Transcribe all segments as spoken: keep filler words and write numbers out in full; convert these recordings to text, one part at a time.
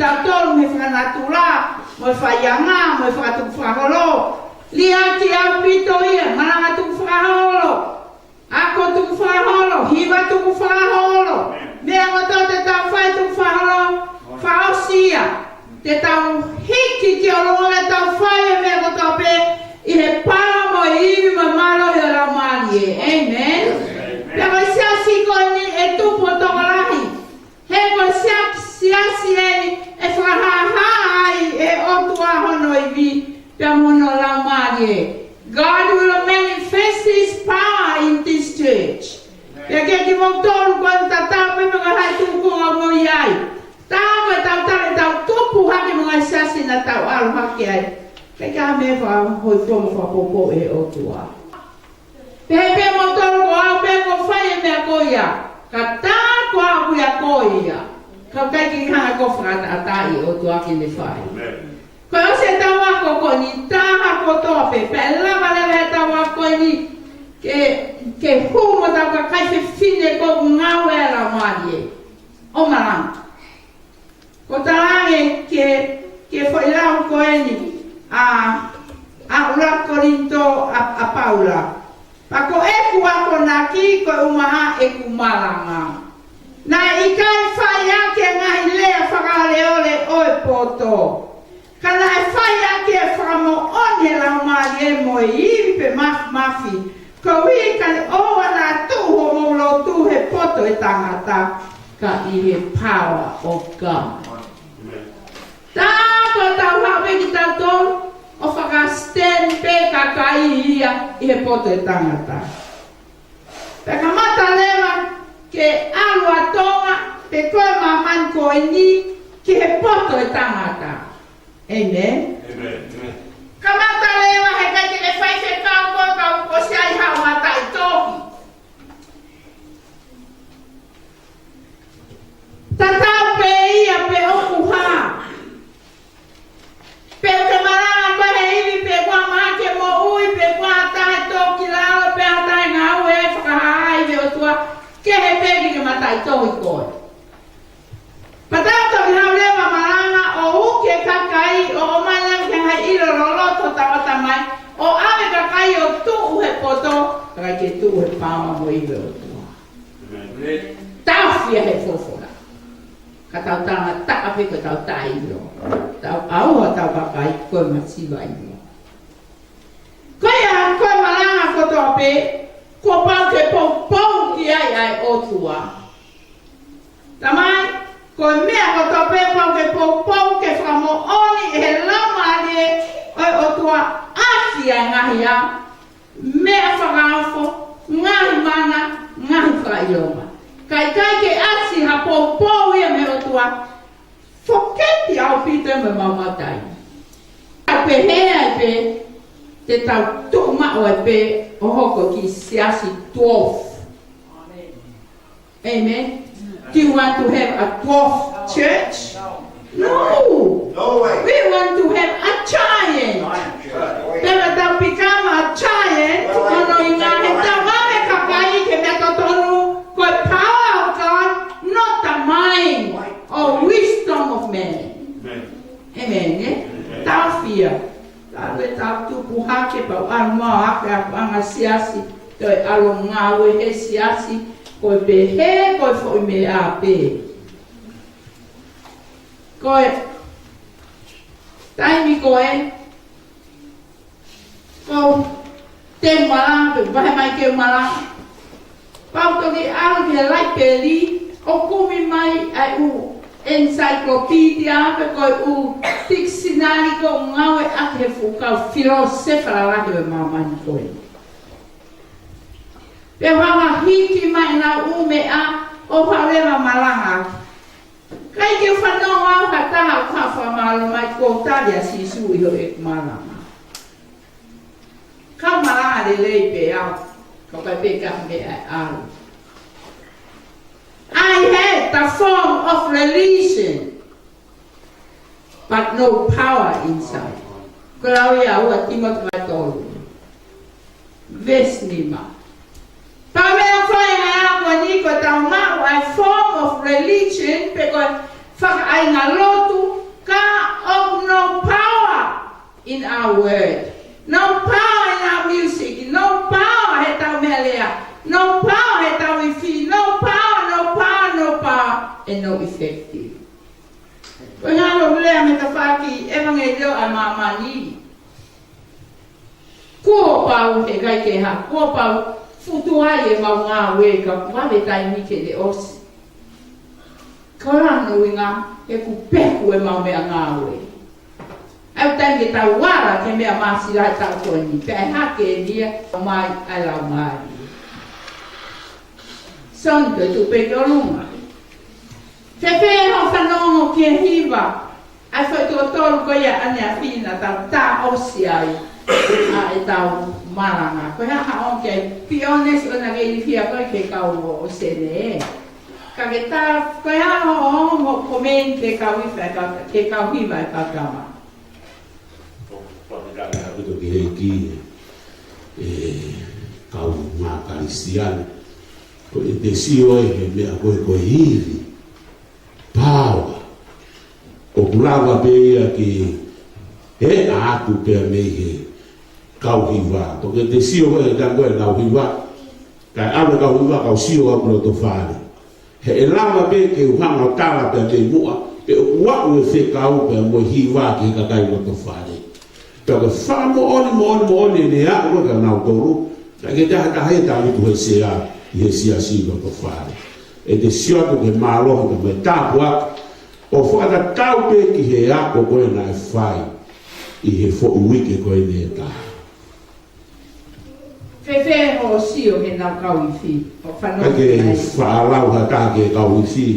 tautolu mei he fakanatula, mo e faianga, mo e fakatukufakaholo. Liʻaki ʻaupito ia, malanga tukufakaholo, ako tukufakaholo, hiva tukufakaholo. Meʻa kotoa te tau fai tukufakaholo, fakaʻosi ia. Te tau hiki ki ʻolunga ke tau fai e meʻa kotoa pē ʻi he pala mo e ivi mo e mālohi ʻo e Laumālie. ʻĒmeni. Pea ko e siasi ko eni ʻe tupu ʻo tokolahi. He ko e siasi, siasi eni ʻe fakahāhā ai ʻe he ʻOtua hono ivi pea mo hono Laumālie. God will manifest his power in this church. Pea ke kimoutolu ko e tatau pē pe ko hai tūkunga ʻoku mou ʻi ai. Tā ko e tau tala ʻetau tupu hake mo e ngaahi siasi naʻa tau ʻalu hake ai. Kae ʻikai ha meʻa fakahōifua mo fakapoupou ʻe he ʻOtua. Pehē pē moutolu ko au pē ʻoku fai e meʻa ko ia. Ka tā ko au ia ko ia. Ka ʻoku ʻikai ke hanga ʻe koe ʻo fakaʻataʻataaʻi e ʻOtua ke ne fai. Ko e ʻosi ʻetau ako ko eni, taha kotoa pē, pea ʻe lava leva ʻetau ako ko eni ke, ke hū mo ʻetau kakai fefine ko ē ʻoku ngāue ʻa e Laumālie. ʻO malanga. Ko e talaange ki he, ki he foʻi lau ko eni, ʻa, ʻa ʻUluaki Kolinitō ʻa, ʻa Paula. Pea ko ʻeku akonaki ko e ʻumaʻā ʻeku malanga. Naʻe ʻikai fai ʻaki e ngaahi lea fakaoleole ʻo e poto. Ka naʻe fai ʻaki e fakamoʻoni ʻa e Laumālie mo e ivi pea mo e māfimafi. Koeʻuhi ka ne ʻoua naʻa tuʻu hoʻomou lotu he poto ʻo e tangata, ka ʻi he power of God. Tā ko ʻetau haʻu pē kitautolu ʻo fakastand pē kakai ia ʻi he poto ʻo e tangata. Pea kamata leva ke ʻalu ʻa Tonga, pe ko e māmani ko eni, ki he poto ʻo e tangata. ʻĒmeni. ʻĒmeni. Kamata leva he ʻikai te ke faifekau koe ka kuo ʻosi ʻi ai haʻo mataʻitohi. Tatau pē ia pe ʻoku hā. Pe ʻoku ke malanga koe he ivi pe ʻoku ʻi ai ha taha ke moʻui pe ʻoku ʻi ai ha taha ʻe tō ki lalo pe ha taha ʻe ngāue fakahā ai ʻe he ʻOtua, kehe pē ke ke mataʻitohi koe. Pea tau toki haʻu leva ʻo malanga ʻo uki e kakai ʻo ʻomai leva ki he ngaahi ʻilo loloto ʻo tau ʻatamai, ʻo ʻave kakai ʻo tuʻu he poto, kae ʻikai ke tuʻu he paoa mo e ivi ʻo e ʻOtua. ʻĒmeni. Taʻofi ia he folofola. Ka tau talangataʻa pē ko ʻetau taʻeʻilo. Tau ʻauha ʻetau kakai ko e masiva ʻilo. Ko ia ko e malanga kotoa pē, kuo pau ke poupou ki ai ʻa e ʻOtua. Tamai, ko e meʻa kotoa pē pau ke poupou ke fakamoʻoni ʻe he Laumālie ʻo e ʻOtua ʻaki ʻa e ngaahi ʻa meʻa fakaofo, ngaahi mana, ngaahi fakaʻilonga. Ka ʻikai ke ʻasi ha poupou ia mei he ʻOtua, foketi ʻaupito ia mei heʻemau matai. Ka pehē ai pē, te tau tuʻu maʻu ai pē ʻo hoko ki he siasi dwarf. Amen. Do you want to have a dwarf church? No. No way. We want to have a giant. Giant. Pea tau become a giant, ko hono ʻuhinga he tau ʻave kakai ki he meʻa totonu, ko e power of God, not the mind or wisdom of man. Amen. Amen, ē? Amen. Taʻofi ia. Talu ʻetau tupu hake pea ʻalu mai ʻa e ʻapiako ʻa e siasi, toe ʻalu ngāue he siasi, ko e pehē, ko e foʻi meʻa pē. Ko e taimi ko ē, ko e te malanga, pe vahe mai ke malanga. Pea u toki ʻalu ki he laipeli ʻo kumi mai ʻa e ʻū encyclopedia pe ko e ʻū dictionary ko ē ʻoku ngāueʻaki he fuʻu kau filōsefa lalahi ʻo e māmani ko ē. Pea u hanga ʻo hiki mai ʻenau ʻū meʻa ʻo u haʻu leva ʻo malanga. ʻIkai ke u fanongo au ha taha ʻoku fakamālō mai kuo u tali ʻa Sīsū ʻi hoʻo malanga. Ka u malanga lelei pē au, ka ʻoku ʻikai pē ha meʻa ʻe ʻalu. I had the form of religion, but no power inside. Ko e lau ia ʻa Tīmote vahe tolu, veesi nima. Pea meʻa ko e ngaahi ako ni ko ʻetau maʻu ʻa e form of religion, pe ko e Fakaʻainga lotu, ka ʻoku no power in our word. No power in our music. No power heʻetau meʻalea. No power heʻetau ifi. No power, no power, no power. And no effective. Ko e hā hoʻo lea mei he tafaʻaki ʻevangeliō ʻa māmani? Kuo pau, heʻikai ke hā, kuo pau futu ai ʻemau ngāue ka vave taimi ke ne ʻosi. Ko e hā hono ʻuhinga? He kuo peku ʻemau meʻangāue. ʻAi taimi ke tau ala ki he meʻa māsila ʻi he taʻu ko eni, pea ʻe hake eni ia, ʻomai ʻa e Laumālie. Soni, toe tuʻu pē ki ʻolunga. Fēfē hoʻo fanongo ki he hiva ʻa e foʻi tuʻo tolu ko ia ʻaneafi naʻa tau taʻosi ai ʻa ʻetau malanga? Ko e hā haʻo, ke be honest, ʻoua naʻa ke ilifia koe ki he kau ʻo, ʻo Sene, ē. Ka ke tā, ko e hā hoʻo, hoʻo comment ki he kau hiva ʻa e kau, ki he kau hiva ʻa e kau tama? Fakafetaʻi ʻaupito ki he ʻEiki, ē, kau mā Kalisitiane. Ko e te sio ē he meʻa ko ē ko e ivi, power, ʻoku lava pē ia ke ʻeʻa atu pē mei he kau hiva. Ko e te sio ē he tango ʻenau hiva, kae ʻave kau hiva, kau sio ʻaku loto fale. He ʻe lava pē ke u hanga ʻo tala pē mei muʻa, pe ʻoku aʻu e fekau pē mo e hiva ki he kakai loto fale. Pea ko e fakamoʻoni, moʻoni, moʻoni ʻene aʻu kia nautolu, ka ke taha taha e tangutu he sea, ʻi he siasi loto fale. ʻE te sio atu ki he mālohi mo e tāpuaki, ʻo fakatatau pē ki he ako ko ē naʻe fai ʻi he foʻi uike ko eni ʻe taha. Fēfē hoʻo sio heʻenau kau ifi, hoʻo fanongo ki ai? Ke faʻa lau ha taha ki he kau ifi,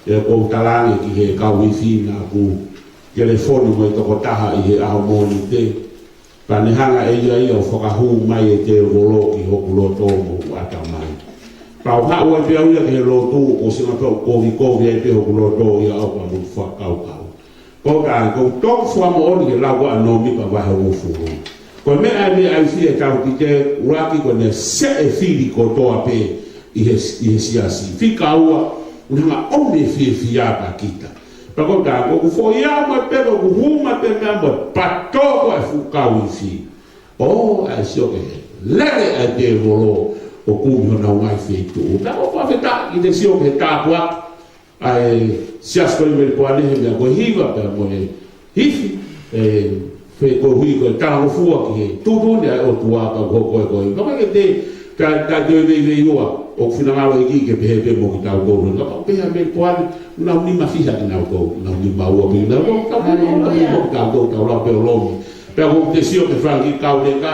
ʻe kou talaange ki he kau ifi naʻa ku telefoni mo e tokotaha ʻi he ʻaho Mōnite, pea ne hanga ʻe ia ia ʻo fakahū mai e tēvolo ki hoku loto mo hoku ʻatamai. Pea u haʻu ai pē au ia ki he lotu, ʻo Singapore, kovikovi ai pē hoku loto ia ʻo ka mo fakakaukau. Ko ka, ko e toki fakamoʻoni ki he lau ko ē ʻa Nōmipa vahe hongofulu. Ko e meʻa ʻa e meʻa ʻa e ifi ʻe tau kite, ʻuluaki ko ʻene seʻe fili kotoa pē ʻi he, ʻi he siasi. Fika ua, ʻoku ne hanga ʻo ʻomi e fiefia kia kita. Pea ko ka, ko ʻeku foʻi ʻaho mai pē, ko ʻeku hū mai pē meʻa mo e pato ko ē fuʻu kau ifi. ʻO, ʻai sio ki he lele ʻa e tēvolo ʻo kumi honau ngaahi feituʻu. Pea ʻoku ou fakafetaʻi, ʻi he sio ki he tāpuaki ʻa e siasi ko ē ʻi Melipoane he meʻa ko e hiva pea mo e ifi, ē, fekohui ko e talangofua ki he tuʻutuʻuni ʻa e ʻOtua ka ko e ko e ko e. Ka ko e ke te, ka, ka te veiveiua, ʻoku finangalo e ʻEiki ke pehē pē mo kitautolu. Ka pau pē ʻa Melipoane, nau nima fiha kinautolu, nau nima ua pē kinautolu, ka ko e nau nima kitautolu, tau lau pē ʻo lomi. Pea ʻoku te sio ki he fanga kiʻi kau leka,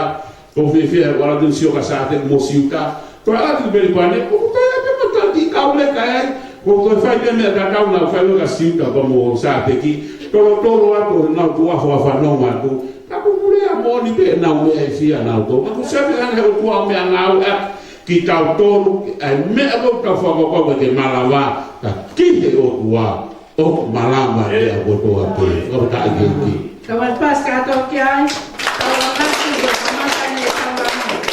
ko fēfē ʻa e ala te sio kia Sāteki mo Siuta. Ko e ala te Melipoane, ʻoku pehē pē mo e kiʻi kau leka ē. Ko e fai pē meʻa tatau naʻa fai ʻe Siuta pea mo Sāteki. Tolotolo atu, nau tuʻu ʻo fanongo atu. Ka ko e lea moʻoni pē ʻenau meʻa ifi ʻanautolu. Ka ko e sio pē ʻa e ʻOtua ʻo meʻangāueʻaki kitautolu, ʻa e meʻa ko ē ʻoku tau fakakaukau ʻoku ʻikai ke malava, ka ki he ʻOtua ʻoku malava e meʻa kotoa pē. Fakafetaʻi ki he ʻEiki. Ka mai pasi ka toki ai. Tau ʻamanaki ke kamata ni e tau ʻamanaki.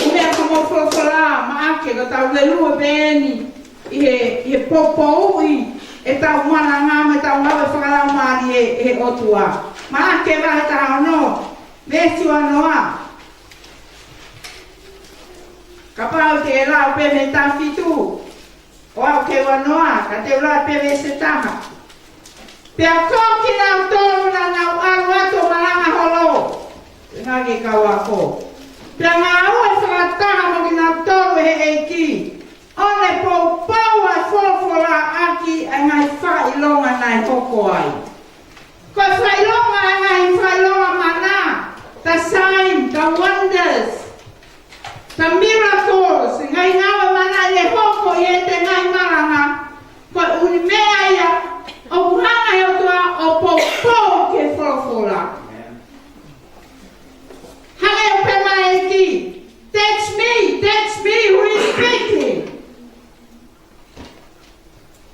ʻUmea ka mo folofola, Maʻake, ko ʻetau lelue pē eni ʻi he, ʻi he poupouʻi ʻetau malanga mo ʻetau ngāue fakalaumālie ʻe he ʻOtua. Maʻake vahe taha ono, veesi uanoa. Kapau te lau pē mei he taha fitu ʻo aʻu ki he uanoa, ka te u lau pē veesi taha. Pea ko kinautolu naʻa nau ʻalu atu ʻo malanga holo, ʻe ngaahi kau ako, pea ngāue fakataha mo kinautolu ʻe he ʻEiki, ʻo ne poupou ʻa e folofola ʻaki ʻa e ngaahi fakaʻilonga naʻe hoko ai. Ko e fakaʻilonga, ʻa e ngaahi fakaʻilonga mana, the sign, the wonders, the miracles, ngaahi ngāue mana ʻe hoko ʻi heʻete ngaahi malanga, ko e ʻū meʻa ia ʻoku hanga ʻe he ʻOtua ʻo poupou ki he folofola. Hangē ʻoku pehē mai e ʻEiki, "That's me, that's me who is speaking."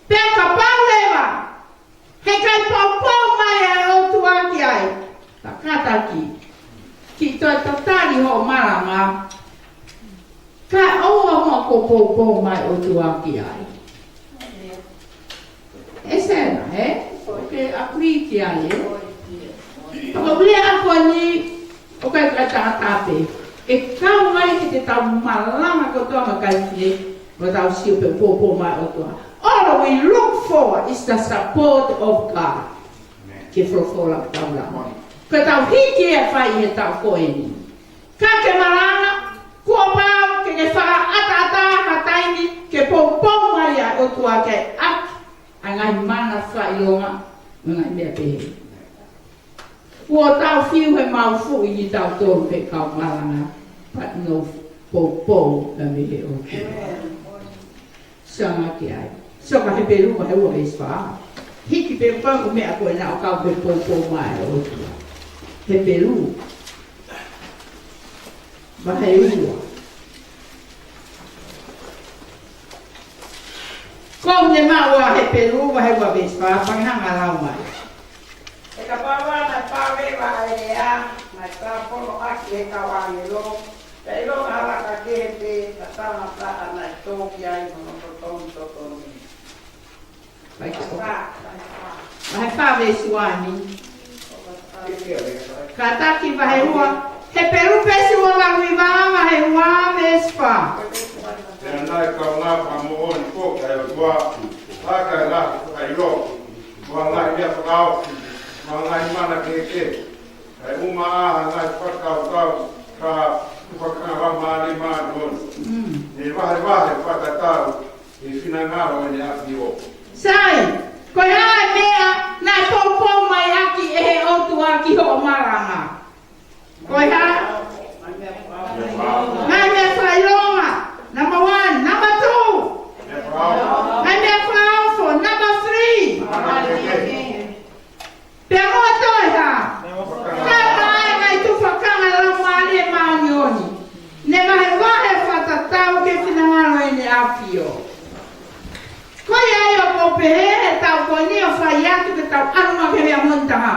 Pea kapau leva heʻikai poupou mai ʻa e ʻOtua ki ai, ka kātaki, kiʻi toe tatali hoʻo malanga, kae ʻoua muʻa kuo poupou mai e ʻOtua ki ai. ʻE Sela, ē? ʻOkú ke agree ki ai, ē? Pea ko e lea ko eni, ʻoku ʻikai ko e tangata pē. ʻE kau mai ki heʻetau malanga kotoa mo e kakai fie, mo ʻetau sio pe ʻoku poupou mai e ʻOtua. All we look for is the support of God. Ke folofola ʻetau langa. Ko ʻetau hiki e fai ʻi he taʻu ko eni. Ka ke malanga, kuo pau ke ke fakaʻataʻatā ha taimi ke poupou mai ʻa e ʻOtua ke ʻaki ʻa e ngaahi mana fakaʻilonga, mo e ngaahi meʻa pehē. Kuo tau fiu he mau fuʻu ʻi tautolu he kau malanga, but no poupou na mei he ʻOtua. Sio ange ki ai. Sio ki Hepelū vahe ua veesi fā. Hiki pē ko e meʻa ko ena ʻo kau he poupou mai ʻa e ʻOtua. Hepelū vahe ua. Ko e meʻa ʻa Hepelū vahe ua veesi fā, pea ke hanga ʻo lau mai. He kapau naʻe pāleva ʻa e lea, naʻe tāpono ʻaki ʻe he kau ʻāngelo, pea ʻilonga ha laka kehe pē, ʻa e tangata naʻe tō ki ai hono totongi totongi. Vahe fā, vahe fā. Vahe fā veesi ua ni. Kātaki vahe ua. Hepelū veesi ua valu hiva, vahe ua veesi fā. Pea naʻe kaungā fakamoʻoni foki ʻa e ʻOtua, ʻaki ʻa e ngaahi fakaʻilonga, mo e ngaahi meʻa fakaofo, mo e ngaahi mana kehekehe, kae ʻumaʻā ha ngaahi fakakaukau, ka ʻoku fakakanga Laumālie Māʻoniʻoni. Mm. Ne vahevahe fakatatau ʻi he finangalo ʻo ʻEne ʻAfio. Sai, ko e hā e meʻa naʻe poupou mai ʻaki ʻe he ʻOtua ki hoʻo malanga? Ko e hā? Ngaahi meʻa fakaʻilonga, number one, number two. Ngaahi meʻa fakaofo, number three. Pea mo e toe hā? Ka ko e ngaahi tufakanga Laumālie Māʻoniʻoni. Ne vahevahe fakatatau ki he finangalo ʻo ʻEne ʻAfio. Ko ia ai ʻoku ou pehē he taʻu ko eni ʻo fai atu ke tau ʻalu mai ki he meʻa moʻoni taha.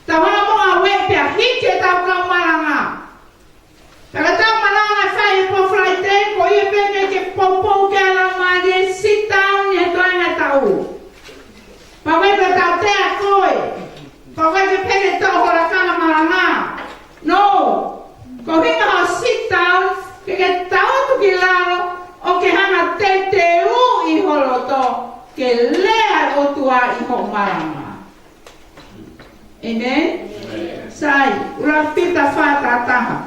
Tau hanga muʻa ʻo ueʻi pea hiki ʻetau kau malanga. Ka tau malanga fai he pō Falaite, ko ia pē ke poupou ki ai e Laumālie, sit down ʻi he toenga taʻu. Pea ʻoua ʻe tau tea koe. Pea ʻoua ʻe pehē ke tau hola kanga malanga. No. Ko e ʻuhinga hoʻo sit down, ke ke tautu ki lalo, ʻo ke hanga ʻo teuteuʻi ho loto, ke lea ʻa e ʻOtua ʻi hoʻo malanga. ʻĒmeni? ʻĒmeni. Sai, ʻUluaki Pita fā taha taha.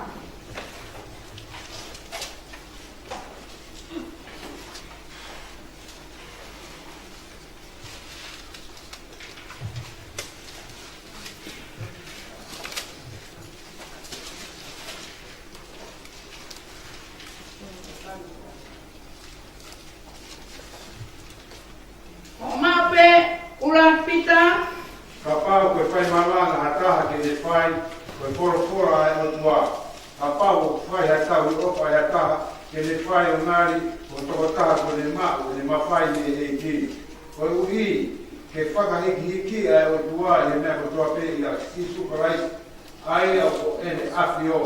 Hoʻo maʻu pē, ʻUluaki Pita. Kapau ko e fai malanga ha taha ke ne fai, ko e folofola ʻa e ʻOtua. Kapau ʻoku fai ha tauhi ʻofa ʻe ha taha, ke ne fai ʻo ngali ko e tokotaha kuo ne maʻu ʻene mafai mei he ʻEiki. Koeʻuhi ke fakahīkihikiʻi ʻa e ʻOtua ʻi he meʻa kotoa pē ʻia Sīsū Kalaisi, ʻa ia ko ʻEne ʻAfio,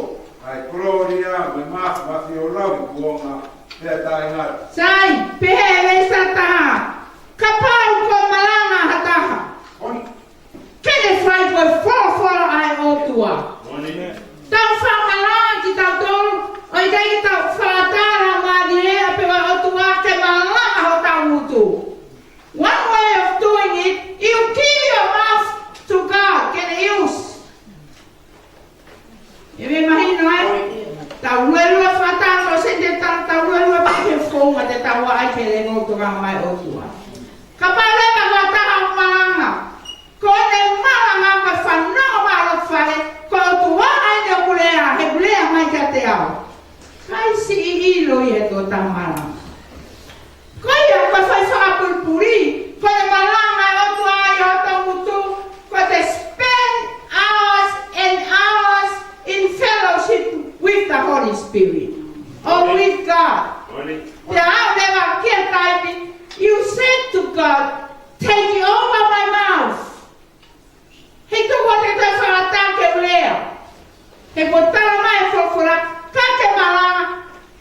ʻa e kolōlia mo e māfimafi ʻo lauikuonga pea taʻengata. Sai, pehē ʻe he veesi taha taha. Kapau ko e malanga ha taha. Moʻoni. Ke ne fai ko e folofola ʻa e ʻOtua. Moʻoni. Tau fakamalanga kitautolu, ʻo ʻikai ke tau fakatātā mālie ʻa e pea ʻOtua ke malanga hotau ngutu. One way of doing it, you give your mouth to God, ke ne use. ʻE mahino ē? Tau luelue fakatātā, ʻo sente tau, tau luelue pē ke fou ma te tau ai ke le ngoto ka mai ʻOtua. Kapau leva ko ha taha ʻoku malanga. Ko ʻene malanga ko e fanongo mālohi fale, ko e ʻOtua ʻa ʻene ʻoku lea, he ʻoku lea mai kiate au. ʻIkai siʻi ʻilo ʻi he tokotaha malanga. Ko ia, ko e fai fakapulipuli, ko e malanga ʻa e ʻOtua ʻi hoto ngutu, ko e spend hours and hours in fellowship with the Holy Spirit or with God. Pea ʻalu leva ki he taimi, you said to God, take over my mouth. He tuku atu e fakatātā ke u lea. He kuo tala mai e folofola, ka ke malanga,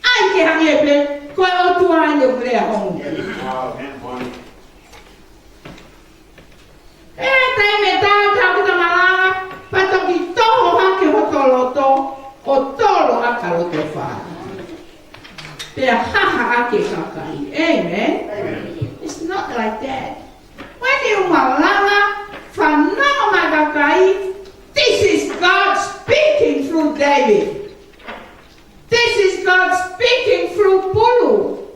ʻai ke hangē pē ko e ʻOtua ʻa ʻene ʻoku lea hono. Pea haha ʻaki e kakai. Amen? Amen. It's not like that. When you malanga, fanongo mai e kakai, this is God speaking through David. This is God speaking through Pulu.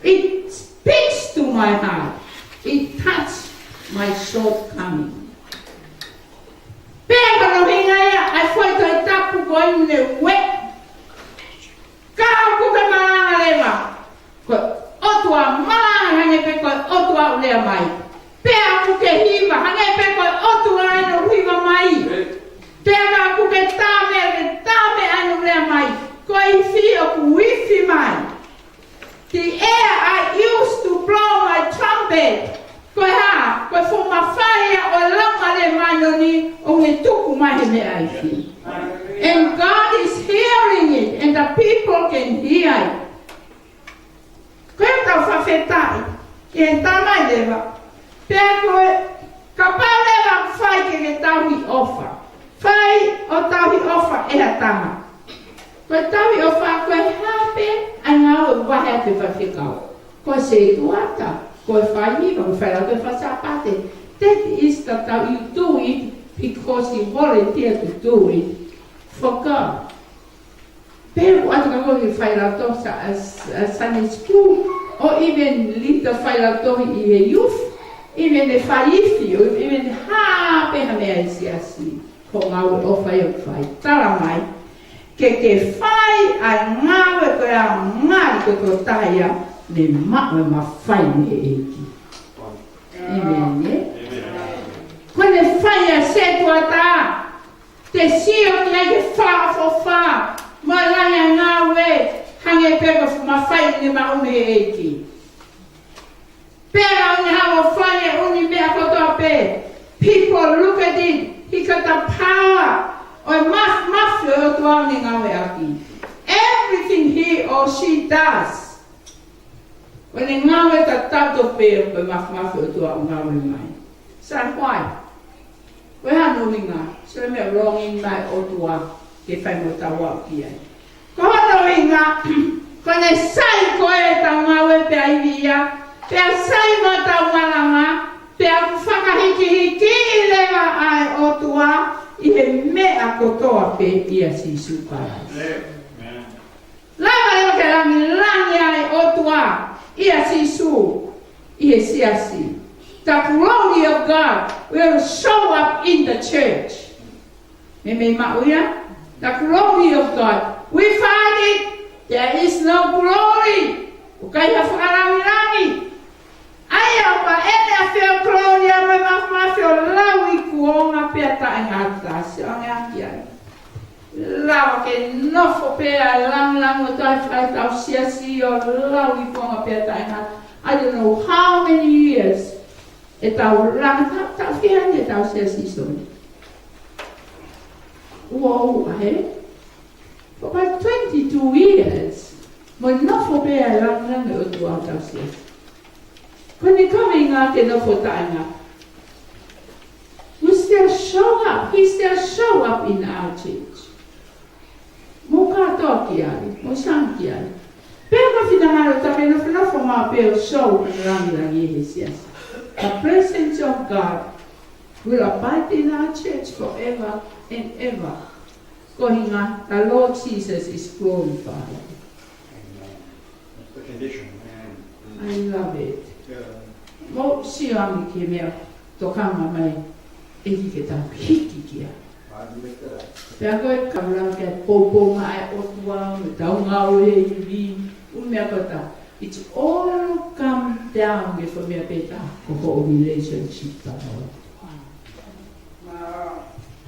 It speaks to my heart. It touched my shortcoming. Pea ko hono ʻuhinga ia ʻa e foʻi Tohi Tapu ko eni ne ue. Ka ʻoku ke malanga leva, ko e ʻOtua malanga hangē pē ko e ʻOtua ʻoku lea mai. Pea ʻoku ke hiva hangē pē ko e ʻOtua ʻoku hiva mai. Pea ka ʻoku ke tā meʻa, ke tā meʻa ʻoku lea mai. Ko e ifi ʻoku ifi mai. The air I used to blow my trumpet. Ko e hā, ko e fuʻu mafai ia ʻo e laumālie māʻoniʻoni ʻoku ne tuku mai he meʻa ifi. And God is hearing it, and the people can hear it. Ko e tau fakafetaʻi, ke tā mai leva. Pea ko e, kapau leva fai ke ke tauhi ʻofa. Fai ʻo tauhi ʻofa ʻe ha tama. Ko e tauhi ʻofa ko e hā pē ʻa e ngāue ʻoku vahe ʻaki e faifekau. Ko e sētuata, ko e fai hiva, ko e failautohi faka-Sāpate. That is the tau, you do it because you volunteer to do it for God. Pea ʻoku ʻatu ka ko e failautohi sa-, a, a Sunday school, or even lead the failautohi ʻi he youth, even e fai ifi, or even hā pē ha meʻa ʻi he siasi. Ko e ngāue ʻofa ia ʻoku fai. Tala mai, ke ke fai ʻa e ngāue ko ia, ngali ko e tokotaha ia ne maʻu e mafai mei he ʻEiki. Amen, ē? Amen. Ko ʻene fai ʻa e sētuata, te sio ki ai ke fakaʻofoʻofa, mo e langa e ngāue, hangē pē ko e fuʻu mafai ne maʻu mei he ʻEiki. Pea ʻoku ne haʻu ʻo fai e ʻū meʻa kotoa pē. People look at it. He got the power ʻo e maf-, mafi ʻo e ʻOtua ʻoku ne ngāueʻaki. Everything he or she does. Ko ʻene ngāue tatau tofu pē ʻo e maf-, mafi ʻo e ʻOtua ʻoku ngāue mai. So why? Ko e hā hono ʻuhinga? So meʻa longing mai ʻOtua ke fai mo tau au ki ai. Ko hono ʻuhinga, ko ʻene sai ko ē ʻetau ngāue pea ivi ia, pea sai mo ʻetau malanga, pea ʻoku fakahīkihikiʻi leva ʻa e ʻOtua ʻi he meʻa kotoa pē ʻia Sīsū Kalaisi. Amen. Lava leva ke langilangi ʻa e ʻOtua ʻia Sīsū ʻi he siasi. The glory of God will show up in the church. Meimei maʻu ia, the glory of God. Without it, there is no glory. ʻOku ʻikai ha fakalangilangi. ʻA ia ʻoku ʻi ai e meʻa feo, glory, ʻa e meʻa mafimafi ʻo lau ʻi kuonga pea taʻengata. Sio ange ange ai. Lava ke nofo pē ʻa e langilangi ʻo e ʻOtua ʻi hotau siasi ʻo lau ʻi kuonga pea taʻengata. I don't know how many years ʻetau langa, taʻu, taʻu fiha eni ʻetau siasi, sorry. Ua ua, hē? For about twenty-two years, mo e nofo pē ʻa e langilangi ʻo e ʻOtua ʻi hotau siasi. Ko ʻene kaveinga ke nofo taʻengata. We still show up. He still show up in our church. Mou kātoa ki ai, mou sanga ki ai. Pea ko e finangalo ʻo e ʻOtua ke nofonofo maʻu pē ʻo show ʻa e langilangi ʻi he siasi. The presence of God will abide in our church forever and ever. Ko e ʻuhinga, the Lord Jesus is glorified. Amen. That's the condition, man. I love it. Yeah. Mou sio ange ki he meʻa tokanga mai ʻEiki ke tau hiki ki ai. I admit that. Pea ko e kau lava ke poupou mai ʻa e ʻOtua, mo ʻetau ngāue he ivi, ʻū meʻa kotoa. It's all come down ke fai meʻa pē ta, ko hoʻo relationship pea mo e ʻOtua.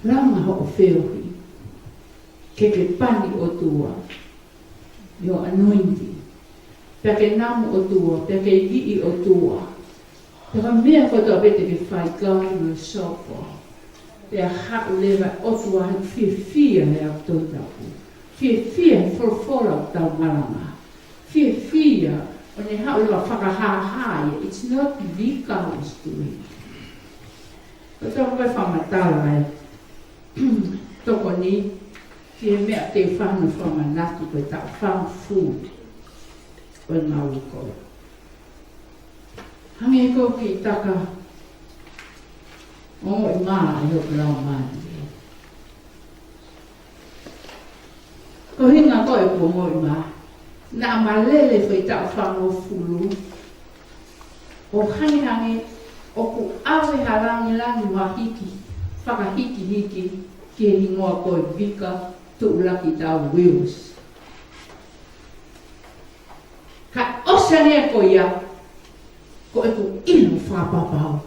Langa hoʻo feohi. Ke ke pani ʻOtua. Your anointing. Pea ke namu ʻOtua, pea ke iviʻi ʻOtua. Pea ko e meʻa kotoa pē te ke fai, God will show up. Pea haʻu leva ʻOtua he fiefia he ʻaho Tohi Tapu. Fiefia he folofola ʻoku tau malanga. Fiefia ʻo ne haʻu leva fakahāhā ia. It's not Vika who's doing it. Ko e tau ko e fakamatala ē. Tokoni, ki he meʻa te u fano fakamanatu ko e taʻu fanga food. ʻo e ngāue ko ē. Hangē ko e kiʻi taka ʻo e mā ʻi hoku laumālie. Ko e ʻuhinga ko ē ʻeku ongoʻi mā, naʻa ma lele he taʻu fāngofulu, ʻo hangehangē ʻoku ʻave ha langilangi mahiki, fakahikihiki ki he hingoa ko e Vika Tuʻulakitau Wills. Ka ʻosi ange ko ia, ko ʻeku ʻilo fakapapau,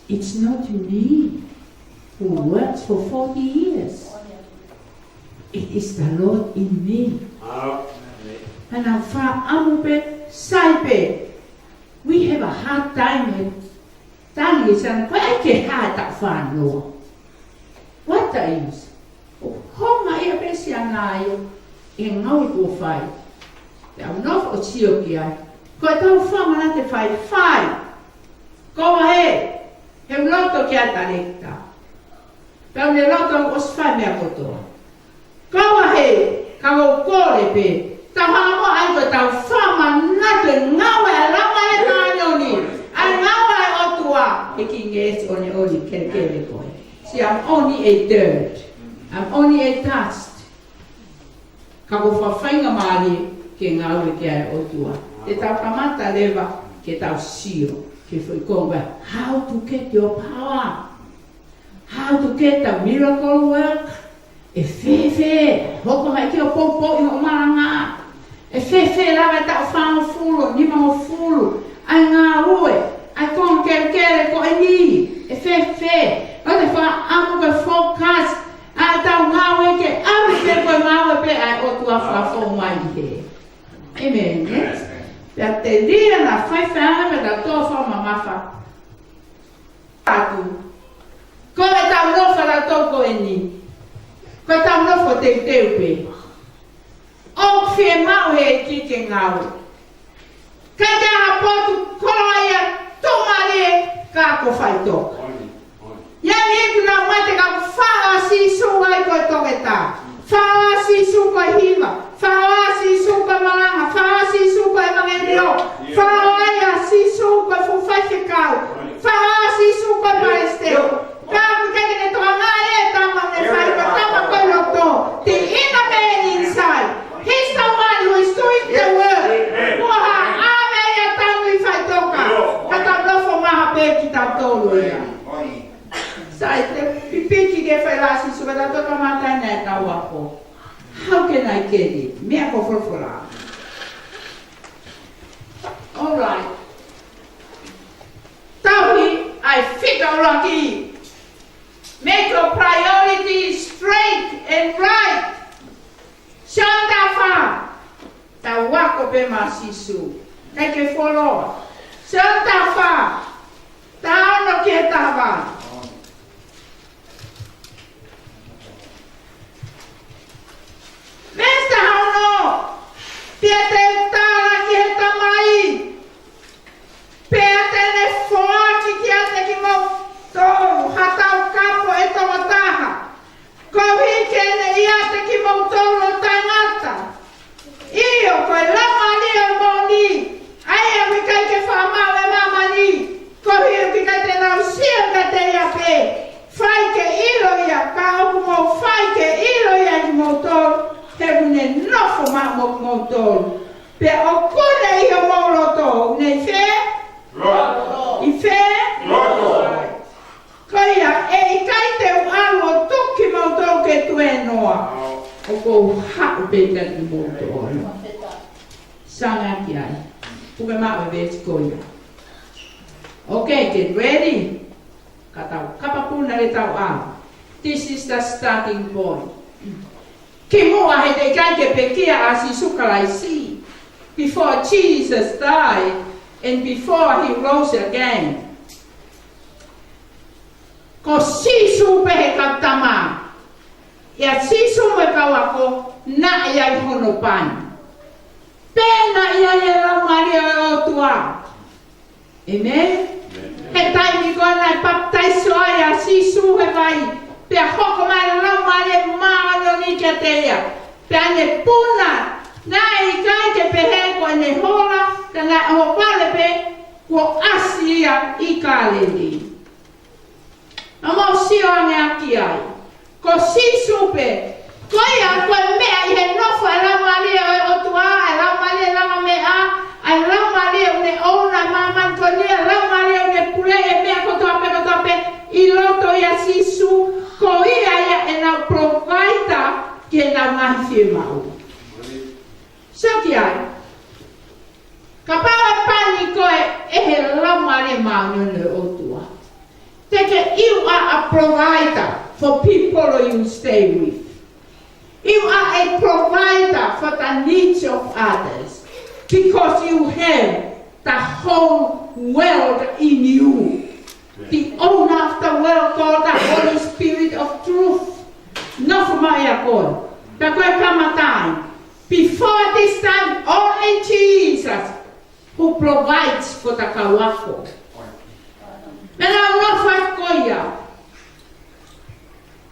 it's not me who works for forty years. It is the Lord in me. Amen. Hangē ko e fakaʻamu pē, sai pē. We have a hard time with tangi sana, ko e ʻai ke hā taʻu fāngofulu. What is? ʻO hanga ia pē siana ai ʻi he ngāue kuo fai. Pea u nofo ʻo sio ki ai. Ko e tau fāmala te fai, fai. Ko e hā, he u loto ki ai taʻengata. Pea u ne loto ʻosi fai meʻa kotoa. Ko e hā, ka u kole pē. Tau hanga muʻa ai ko e tau fāmala te ngāue ʻa e Laumālie Māʻoniʻoni. ʻA e ngāue ʻa e ʻOtua. He ʻikai ke ʻosi ʻo ne ʻoli kelekele ko ē. See, I'm only a dirt. I'm only a dust. Ka ko e faingamālie ke ngāue ki ai e ʻOtua. Te tau kamata leva ke tau sio ki he foʻi konga, how to get your power. How to get the miracle work. ʻE fēfē hoko mai ki hoʻo poupou ʻi hoʻo malanga. ʻE fēfē lava e taʻu fāngofulu, nimangofulu, ʻa e ngāue, ʻa e konga kelekele ko eni. ʻE fēfē, ʻo te fakaʻamu ke focus, ʻa e tau ngāue ke ʻalu ke ko e ngāue pē ʻa e ʻOtua fakafou mai ʻi hē. Amen, yes? Pea te lia na fai fai anga me ta tō fakamamafa atu. Ko e tau nofo ʻa tautolu ko eni. Ko e tau nofo teuteu pē. ʻOku fiemaʻu he ʻEiki ke ngāue. Ka te aha potu koloa ia tō mālie ka ko faitoka. Ia ni ku nau mate ka fā ʻa Sīsū ai ko e toketā. Fā ʻa Sīsū ko e hiva. Fā ʻa Sīsū ko e malanga. Fā ʻa Sīsū ko e ʻevangeliō. Fā ʻa Sīsū ko e fuʻu faifekau. Fā ʻa Sīsū ko e palesiteni. Ka ʻoku ʻikai ke ne tokangaʻi e tama ne fai ko e tama ko e loto. The inner man inside. He's the one who is doing the work. Kuo hā ʻave ia tanu ʻi faitoka. Ka tau nofo maha pē kitautolu ia. Sai, te pipiki ke fai ʻa Sīsū, ka tau toka mata ʻi he tau ako. How can I get it? Meʻa ko e folofola. All right. Tauhi ʻa e fika ʻuluaki. Make your priority straight and right. Sione taha fā. Tau ako pē maʻa Sīsū. ʻIkai ke fuoloa. Sione taha fā. Taha ono ki he taha fā. Veesi taha ono. Pea te u tala ki he Tamai, pea te ne foaki kiate kimoutolu ha taukapo ʻe toko taha, koeʻuhi ke ne ʻiate kimoutolu ʻo taʻengata. ʻIo, ko e Laumālie ʻo e moʻoni, ʻa ia ʻoku ʻikai ke fakamaʻu ʻe māmani, koeʻuhi ʻoku ʻikai te nau sio kiate ia pē, fai ke ʻilo ia, ka ʻoku mou fai ke ʻilo ia ʻe kimoutolu, he ʻoku ne nofo maʻa mo kimoutolu. Pea ʻoku ne ʻi homou loto, ʻoku ne ʻi fē? Loto. ʻI fē? Loto. Ko ia, ʻe ʻikai te u ʻalu ʻo tuku kimoutolu ke tuēnoa. ʻOku ou haʻu pē kiate kimoutolu. Sanga ki ai. Puke maʻu e veesi ko ia. Okay, get ready. Ka tau kapakuna le tau ʻalu. This is the starting point. Kimuʻa he teʻeki ai ke pekia ʻa Sīsū Kalaisi. Before Jesus died and before he rose again. Ko Sīsū pē he kau tama. ʻIa Sīsū mo e kau ako, naʻe ʻi ai hono pani. Pea naʻe ʻi ai e Laumālie ʻo e ʻOtua. Amen? Amen. He taimi ko ē naʻe papitaiso ai ʻa Sīsū he vai, pea hoko mai e Laumālie Māʻoniʻoni kiate ia. Pea ne puna, Naʻe ʻikai ke pehē ko ʻene hola, ka naʻe ʻohovale pē kuo ʻasi ia ʻi Kāleli. Naʻa mau sio ange ʻaki ai. Ko Sīsū pē, ko ia ko e meʻa ʻi he nofo ʻa e Laumālie ʻo e ʻOtua, ʻa e Laumālie langa meʻa, ʻa e Laumālie ʻoku ne ʻouna ʻa e māmani ko eni, ʻa e Laumālie ʻoku ne puleʻi e meʻa kotoa pē, kotoa pē, ʻi loto ʻia Sīsū, ko ia ia ʻenau provider ki heʻenau ngaahi fiemaʻu. Sio ki ai. Kapau ʻe pani koe ʻe he Laumālie Māʻoniʻoni ʻo e ʻOtua, te ke, you are a provider for people you stay with. You are a provider for the needs of others because you have the whole world in you. The owner of the world called the Holy Spirit of truth. Nofo mai ʻia koe. Pea ko e kamataʻanga. Before this time, only Jesus who provides for the kau ako. Pea naʻa nau nofo ʻaki ko ia.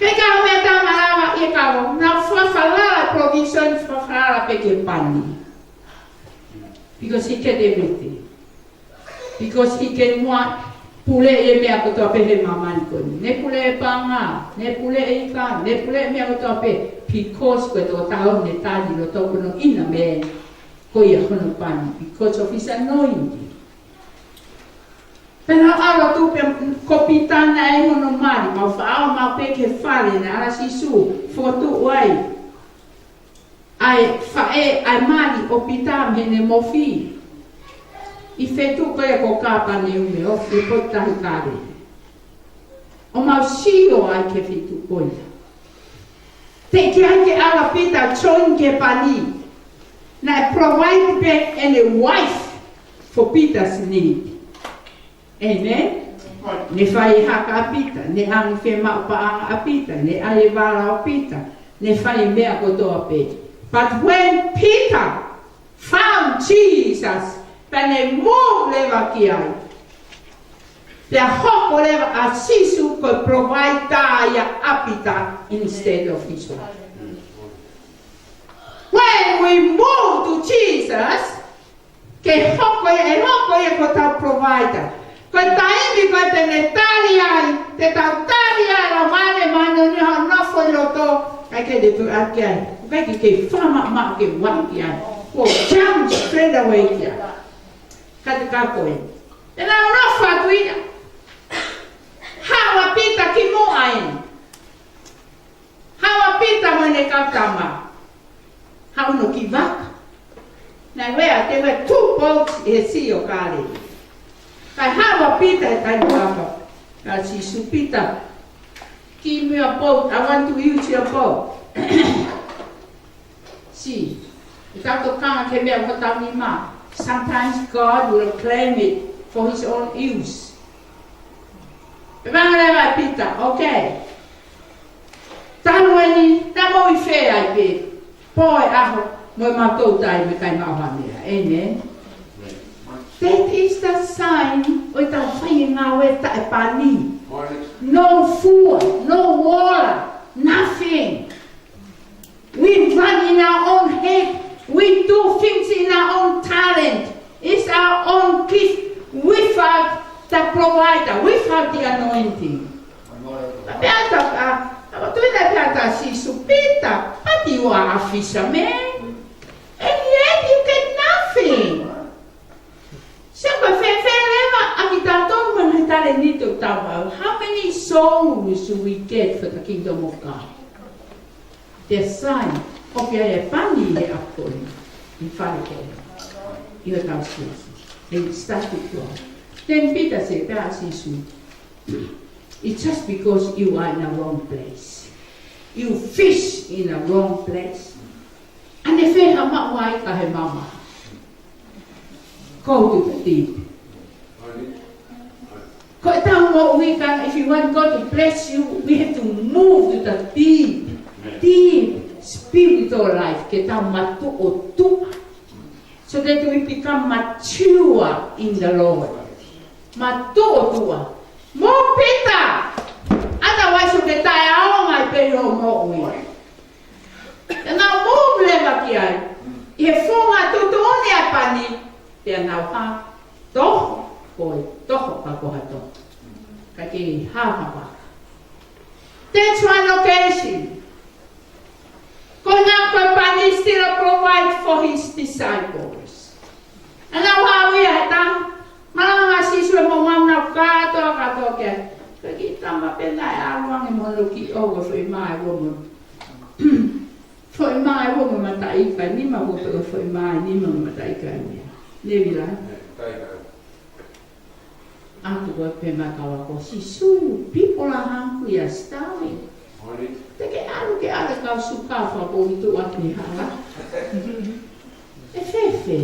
Ke ka mea tā malava ʻi he kau, naʻa nau fakafalala provision, fakafalala pē ke pani. Because he get everything. Because he can want puleʻi e meʻa kotoa pē he māmani ko eni. Ne puleʻi e paʻanga, ne puleʻi e ika, ne puleʻi e meʻa kotoa pē. Because ko e tokotaha ʻoku ne tali loto kono ina me ko ia hono pani. Because of his anointing. Pea naʻa nau ʻalu atu pē ko Pita naʻe ʻi hono mali, mau faʻao mau pē ki he fale naʻe ʻalu ai Sīsū, fokotuʻu ai ʻa e faʻē, ʻa e mali ʻo Pita mei heʻene mofi. ʻI he feituʻu ko ia ko Kāpaneume, ʻoku ʻi he potu tahi Kāleli. ʻO mau sio ai ki he feituʻu ko ia. Teʻeki ai ke ʻalu ʻa Pita ʻo join ki he pani. Naʻe provide pē ʻene wife for Peter's need. Amen. Ne fai haka ʻa Pita, ne angi fiemaʻu paʻanga ʻa Pita, ne ʻai e vala ʻo Pita, ne fai e meʻa kotoa pē. But when Peter found Jesus, pea ne move leva ki ai. Pea hoko leva ʻa Sīsū ko e provider ia ʻa Pita instead of his wife. When we move to Jesus, ke hoko ia, ʻe hoko ia ko hotau provider. Ko e taimi ko ē te ne tali ai, te tau tali ai ʻa e Laumālie Māʻoniʻoni ʻi hoʻo nofo ʻi loto, ʻikai ke te tuʻu ʻaki ai. ʻIkai ke ke fakamaʻamaʻa ke u ʻai ki ai. Ko e jump straight away ki ai. Ka te ka ko ē. Te nau nofo atu ia. Haʻu ʻa Pita ki muʻa eni. Haʻu ʻa Pita mo ʻene kau tama. Haʻu hono kiʻi vaka. Naʻe ʻi ai, there were two boats ʻi he Sea of Galilee. Kae haʻu ʻa Pita he taimi vaka. Ka Sīsū, Pita, give me a boat. I want to use your boat. See, ʻi heʻetau tokanga ki he meʻa ʻoku tau nima. Sometimes God will claim it for his own use. Pea hanga leva ʻe Pita, okay. Talu eni, naʻa mou ʻi fē ai pē, pō e ʻaho, mo e matou tai, mo e tai maʻu ha meʻa. Amen. That is the sign ʻo ʻetau fai e ngāue taʻepani. No food, no water, nothing. We run in our own head. We do things in our own talent. It's our own gift without the provider, without the anointing. Pea ta, a, a, tu na pea ta Sīsū, Pita, but you are a fisherman. And yet you get nothing. Sio ko e fēfē leva ʻa kitautolu mo e ngaahi talēniti ʻoku tau maʻu. How many souls should we get for the kingdom of God? The sign of ʻi ai e pani he ʻapi ko eni, ʻi he fale ko eni, ʻi hotau siasi. And it starts to grow. Then Peter said, pea Sīsū, it's just because you are in a wrong place. You fish in a wrong place. ʻAnefē ha maʻu ai ka he mamahi? Go to the deep. Ko ʻetau moʻui ka, if you want God to bless you, we have to move to the deep, deep spiritual life. Ke tau matuʻotuʻa. So that we become mature in the Lord. Matuʻotuʻa. Move Pita. Otherwise, ʻoku ke taʻeʻaonga ai pē ʻi hoʻo moʻui. Te nau move leva ki ai. ʻI Nau hā, toho, ko e toho ka ko ha toho. Ka ke hā hapa. That's one occasion. Ko e ngaahi pani still provide for his disciples. ʻA nau hā ia he taha, malanga Sīsū e mau mau nau kātoa, kātoa ke. Ka ki tama pē naʻe ʻalu ange mo hono kiʻi ʻoua foʻi mā ʻe ua mo. Foʻi mā ʻe ua mo mataʻi ika nima, ko e foʻi mā ʻe nima mo mataʻi ika ʻe ua. Nevila. Atu ko e pehē mai kau ako Sīsū, people are hungry, are starving. Te ke ʻalu ke ʻave kau suka fakapoʻuli tuʻu atu he hala. ʻE fēfē?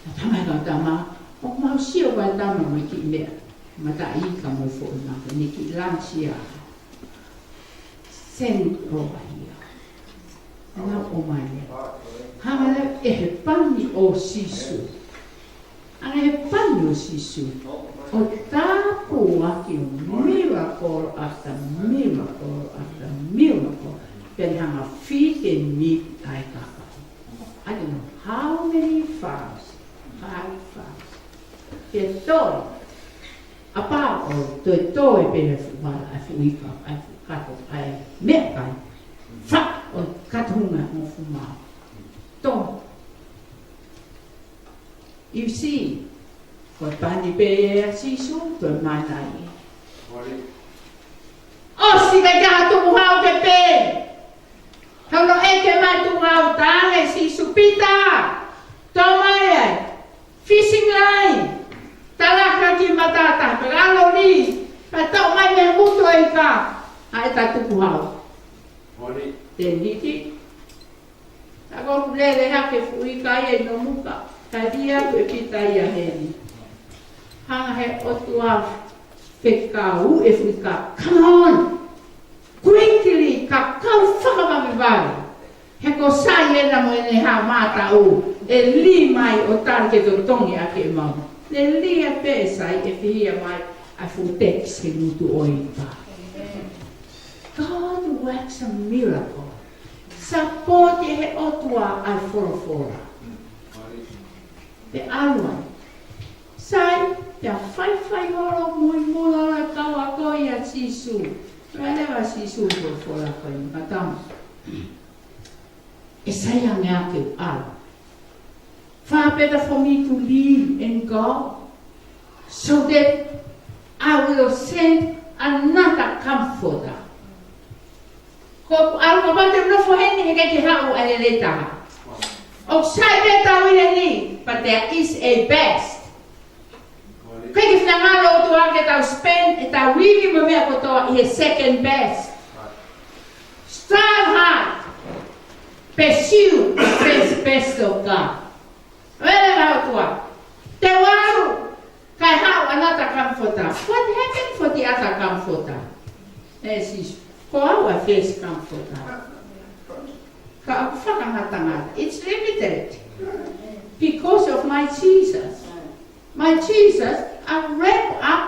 ʻA tama e kau tama, ʻoku mau sio ko e tama mo e kiʻi meʻa. Mataʻi ika mo e foʻi mā, ne kiʻi lunch ia. Send over here. Nau ʻomai leva. Hanga leva ʻe he pani ʻo Sīsū. Hanga ʻe he pani ʻo Sīsū ʻo tāpuaki ʻo miracle after miracle after miracle. Pea ne hanga feed e need ʻa e kakai. I don't know how many farms, five farms. Ke toe. ʻA pā ʻo toe toe pē ʻa e fuʻu hala, ʻa e fuʻu ika, ʻa e fuʻu kato, ʻa e meʻakai. Fa, ʻo kato hunga ʻo fuʻu mā. Tō. You see, ko e pani pē ʻa Sīsū, ko e mana ia. ʻOsi ka ke ha tukuhau ke pē. Hono ʻeke mai tukuhau, tala ange Sīsū, Pita, tō mai ai. Fishing line. Talaka ki matātahi, pea ʻalu lī, pea toʻo mai mei he ngutu ʻo e ika ʻa ʻeta tukuhau. Then hiki. Ka ko e lele hake fuʻu ika ia ʻi Nomuka. Ka lia ko e Pita ia heni. Hanga he ʻOtua fekau e fuʻu ika. Come on. Quickly, ka kau fakavavevave. He ko Sai ena mo ʻene hā mātaʻu, ʻe lī mai ʻo tali ke totongi ʻaki e maama. Ne lī pē ʻe Sai ʻe fihia mai ʻa e fuʻu tekisi he ngutu ʻo e ika. God works a miracle. Support ʻe he ʻOtua ʻa e folofola. Pea ʻalu ai. Sai, pea faifai holo muimui holo e kau ako ia Sīsū. Pea leva Sīsū ko e folofola ko e makatama. ʻE Sai ange ʻa ke ʻalu. Far better for me to leave and go, so that I will send another comforter. Ko ʻeku ʻalu kapau te u nofo heni he ʻikai ke haʻu ʻa e lelei taha. ʻOku sai pē ʻetau ʻi heni, but there is a best. ʻIkai ke finangalo ʻOtua ke tau spend ʻetau ivi mo e meʻa kotoa ʻi he second best. Strive hard. Pursue the first best of God. Vele la ʻOtua. Te u ʻalu, kae haʻu another comforter. What happened for the other comforter? ʻE Sīsū, ko au ʻa e first comforter. Ka ʻoku fakangatangata. It's limited. Because of my Jesus. My Jesus, ʻa wrap up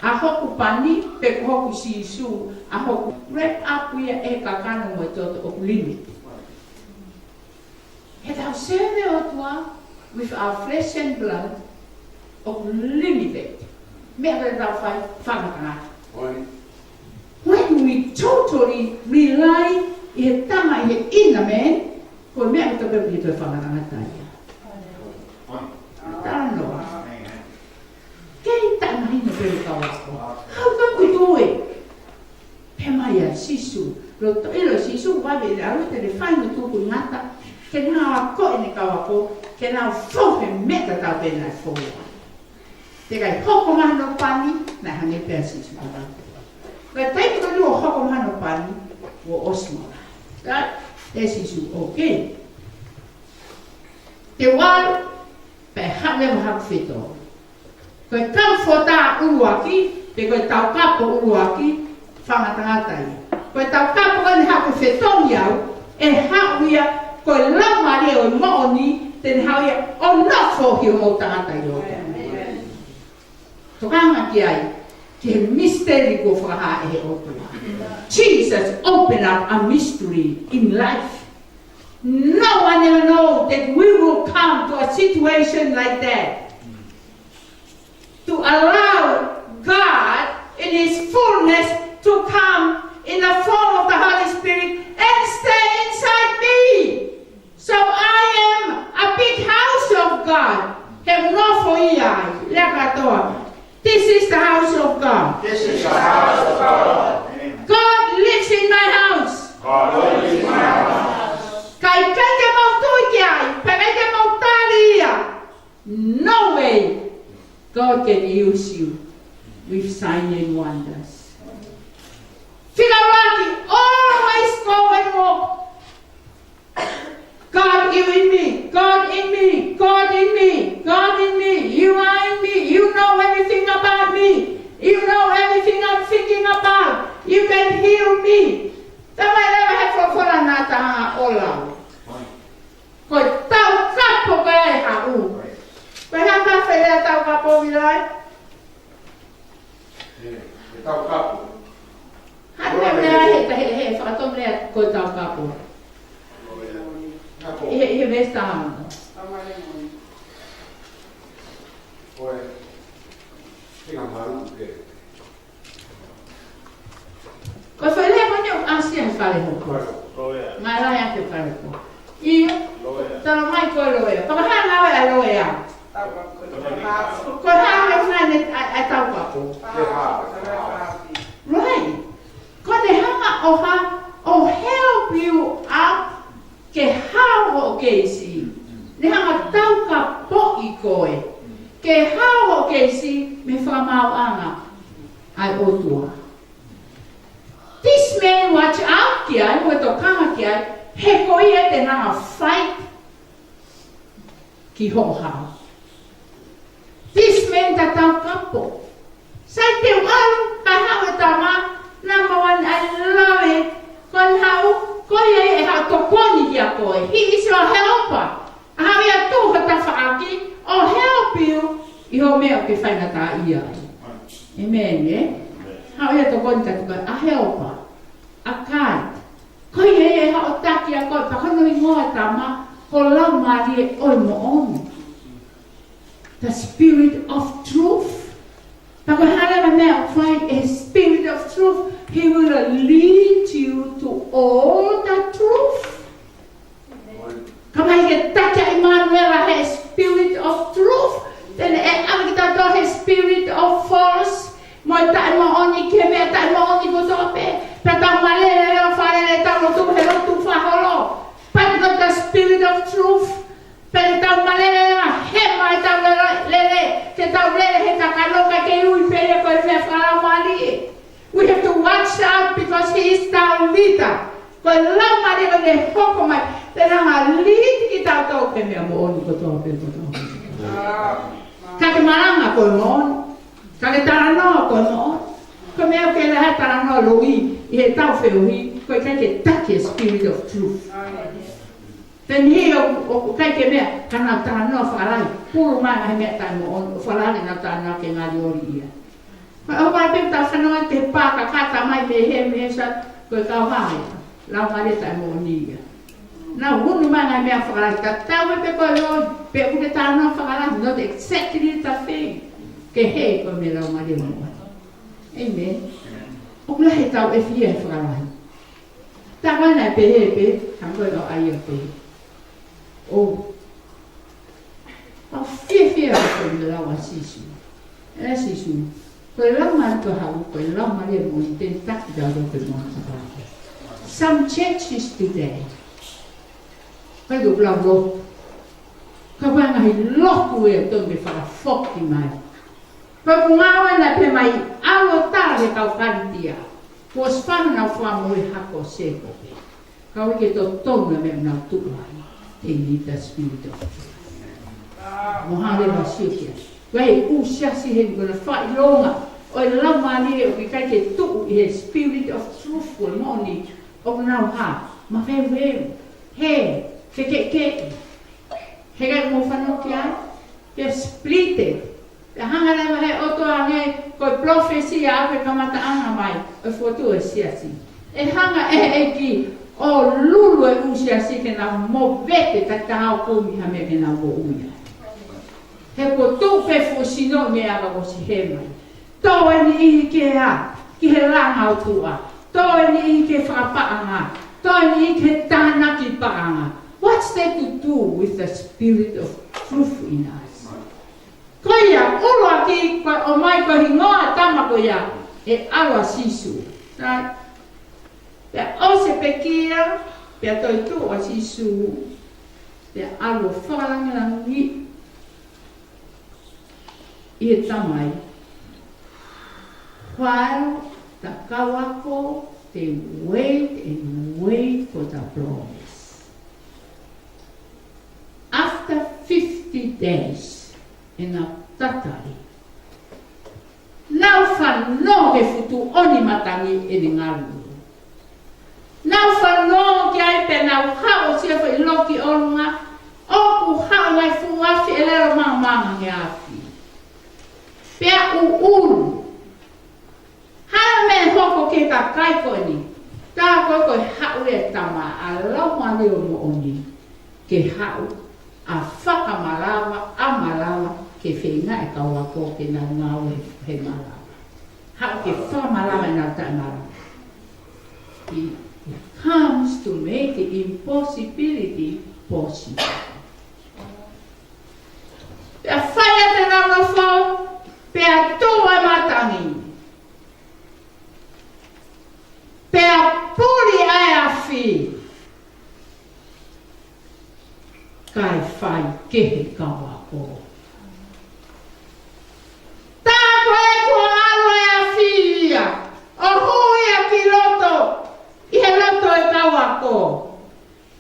ʻa hoku pani, pe ko hoku Sīsū, ʻa hoku wrap up ia ʻe he kakano mo e toto ʻoku limit. He tau serve ʻOtua with our flesh and blood ʻoku limited. Meʻa pē tau fai fakangatangata. When we totally rely ʻi he tama ʻi he inner man, ko e meʻa ko e tau pē ʻi he tau fakangatangata ia. Tano. Kei tana hina pē kau ako. How can we do it? Pea mai ʻa Sīsū, loto ʻilo Sīsū, vave ʻi he ʻalu te ne fai mo tuku ngata, ke nau ako ʻene kau ako, ke nau fou he meʻa tatau pē naʻe fou ai. Te kai hoko mai hono pani, naʻe hangē pē ʻa Sīsū tatau. Ka taimi ko ē ʻoku hoko mai hono pani, ʻoku ʻosi mo la. Right? ʻE Sīsū, okay. Te u ʻalu, pea haʻu leva haʻaku fetongi. Ko e comforter ʻuluaki, pe ko e taukapo ʻuluaki, fakangatangata ia. Ko e taukapo ko eni haʻaku fetongi au, ʻe haʻu ia, ko e Laumālie ʻo e moʻoni, te ne haʻu ia, ʻo nofo ʻi homou tangata ʻi loto. Tokanga ki ai, ki he misteri kuo fakahā ʻe he ʻOtua. Jesus open up a mystery in life. No one ever know that we will come to a situation like that. To allow God in His fullness to come in the form of the Holy Spirit and stay inside me. So I am a big house of God. He nofo ia ai, lea kātoa. This is the house of God. This is the house of God. God lives in my house. God lives in my house. Ka ʻikai ke mau tui ki ai, pea ʻikai ke mau tali ia, no way God can use you with sign and wonders. Fika ʻuluaki, always go and walk. God, you in me. God in me. God in me. God in me. You are in me. You know everything about me. You know everything I'm thinking about. You can heal me. Tamai leva he folofola naʻa ta hanga ʻo lau. Ko e Taukapo ko ē ʻe haʻu. Ko e hā e meʻa ʻoku fai ai e Taukapo, Vilai? ʻE, ʻe Taukapo. Hā e meʻa ʻoku fai ai he, he, he fakatonulea ko e Taukapo? Kapo. ʻI he, ʻi he veesi taha ono. Ko e, ʻi he ngaahi malu ke. Ko e foʻi lea ko eni ʻoku ʻasi ai he fale hoko. Loea. Ngaahi lea ʻi he fale hoko. ʻIo. Loea. Tala mai ko e loea. Ko e hā e ngāue ʻa e loea? Ko e hā e ngāue ʻa e, ʻa e Taukapo? Ke hā. Right. Ko ʻene hanga ʻo hā, ʻo help you up ke hao hoʻo keisi. Ne hanga ʻo taukapoʻi koe ke hao hoʻo keisi mei he fakamaauʻanga ʻa e ʻOtua. This man, watch out ki ai, mo e tokanga ki ai, he ko ia te ne hanga ʻo fight ki hoʻo hao. This man, the Taukapo. Sai, te u ʻalu, kae haʻu e tama, number one, I love it. Ko ʻene haʻu, ko ia ʻe haʻu ʻo tokoni kiate koe. He is your helper. ʻA ia ʻe tuʻu he tafaʻaki ʻo help you ʻi hoʻo meʻa ʻoku ke faingataʻaʻia ai. Amen, ē? Haʻu ia ʻo tokoni kiate koe, a helper, a guide. Ko ia ʻe haʻu ʻo taki ʻa koe, pea ko hono hingoa e tama, ko e Laumālie ʻo e Moʻoni. The Spirit of Truth. Pea ko e hā leva e meʻa ʻoku fai ʻe he Spirit of Truth? He will lead you to all the truth. Ka mai ke taki ʻa ʻImanuela he Spirit of Truth. Then e ʻave kitautolu he spirit of false. Mo e taʻemoʻoni ki he meʻa taʻemoʻoni kotoa pē. Pea tau malele leva fale le tau lotu he lotu fakaholo. But not the Spirit of Truth. Pea tau malele leva he mai tau lele, lele, ke tau lele he kakano ka ke ui pē ia ko e meʻa fakalaumālie. We have to watch out because he is our leader. Ko e Laumālie ʻoku ne hoko mai, te ne hanga ʻo lead kitautolu ki he meʻa moʻoni kotoa pē, kotoa pē. Ka ke malanga ko e moʻoni, ka ke talanoa ko e moʻoni. Ko e meʻa ʻoku ke lea he talanoa loi, ʻi heʻetau feohi, ʻoku ʻikai ke taki e Spirit of Truth. Then he ʻoku, ʻoku ʻikai ke meʻa, ka nau talanoa fakalahi, pulu mai he meʻa taʻemoʻoni, ʻo fakalahi nau talanoa ke ngali oli ia. Ko e ʻoku ʻai pē ʻetau fanongo ki he pā kakata mai mei he, mei he sa, ko e kau hā ia, Laumālie taʻemoʻoni ia. Nau unu mai ngaahi meʻa fakalahi, tatau ai pē ko e oli, pe ʻoku ke talanoa fakalahi, not exactly the thing. Ke hē ko e meʻa Laumālie moʻoni. Amen. ʻOku lahi ʻetau ʻefihia he fakalahi. Tā ko ena ʻe pehē pē, hangē ko e lau ʻa ia pē. ʻOku ou fiefia ko e lau ʻa Sīsū. ʻE Sīsū, ko e Laumālie ko e haʻu, ko e Laumālie moʻoni te ne taki kitautolu ki he moʻoni tapu. Some churches today, ʻikai ke ʻoku lau lotu. Ka ko e ngaahi lotu ʻe tonu ke fakafoki mai. Ko e ngāue naʻe pehē mai, ʻalu ʻo tala ki he kau Kalitia, kuo ʻosi fai honau fakamoʻui hako sēkope. Ka ʻoku ʻikai ke totonu e meʻa ʻoku nau tuʻu ai. They need the Spirit of truth. Mo hale ma sio kia. Ko e ʻū siasi heni ko ʻena fakaʻilonga ʻo e Laumālie ʻoku ʻikai ke tuʻu ʻi he Spirit of truth, ko e moʻoni, ʻoku nau hā, maveuveu, hē, kekeʻikeʻi. He ʻikai mo fanongo ki ai, ke split it. Pea hanga leva he ʻOtua hangē ko e prophecy ʻa e kamataʻanga mai ʻo e fokotuʻu e siasi. ʻE hanga ʻe he ʻEiki ʻo lulu e ʻū siasi ke nau movete, taʻe ʻi ai ha kumi ha meʻa ke nau moʻui ai. He kuo tuʻu pē fuʻu sino mei he ʻakaʻosi hema. Tō e niʻihi ki he hā? Ki he langa ʻo tuʻa. Tō e niʻihi ki he fakapaʻanga. Tō e niʻihi ki he tānaki paʻanga. What's that to do with the spirit of truth in us? Ko ia, ʻuluaki, ko e ʻomai ko e hingoa ʻo e tama ko ia, ʻe ʻAlo ʻa Sīsū. Right? Pea ʻosi e pekia, pea toetuʻu ʻa Sīsū, pea ʻalu ʻo fakalangilangiʻi e Tamai. While the kau ako, they wait and wait for the promise. After fifty days, ʻenau tatali. Nau fanongo ki he fuʻu tuʻoni matangi ʻene ngalu. Nau fanongo ki ai pea nau haʻu ʻo sio ki he loki ʻolunga, ʻoku haʻu e ngaahi fuʻu afi ʻelelo maʻamaʻa he afi. Pea ʻuʻulu. Hā e meʻa ʻe hoko ki he kakai ko eni? Tā ko ē ko e haʻu e Tama ʻa e Laumālie ʻo Moʻoni ke haʻu ʻo fakamalava, ʻa malava, ke feinga e kau ako ke nau ngāue he malava. Haʻu ke fakamalava ʻenau taʻemalava. He, he comes to make the impossibility possible. Pea fai atu ʻenau nofo, pea tuʻu e matangi. Pea puli ʻa e afi. Kae fai kehe kau ako. Tā ko ē kuo ʻalu e afi ia, ʻo hū ia ki loto, ʻi he loto e kau ako.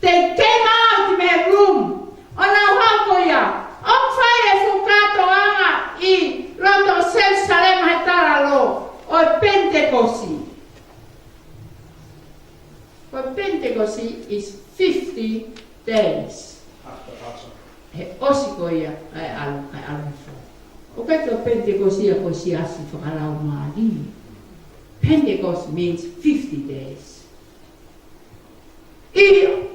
They came out mei he room. ʻO nau haʻu ko ia, ʻo fai e fuʻu kātoanga ʻi loto Selusalema he talalo ʻo e Penitekosi. Ko e Penitekosi is fifty days. After Passover. He ʻosi ko ia, ʻa e ʻalu, ʻa e ʻalu fo. ʻOku ʻikai ko e Penitekosi ia ko e siasi fakalaumālie. Pentecost means fifty days. ʻIo.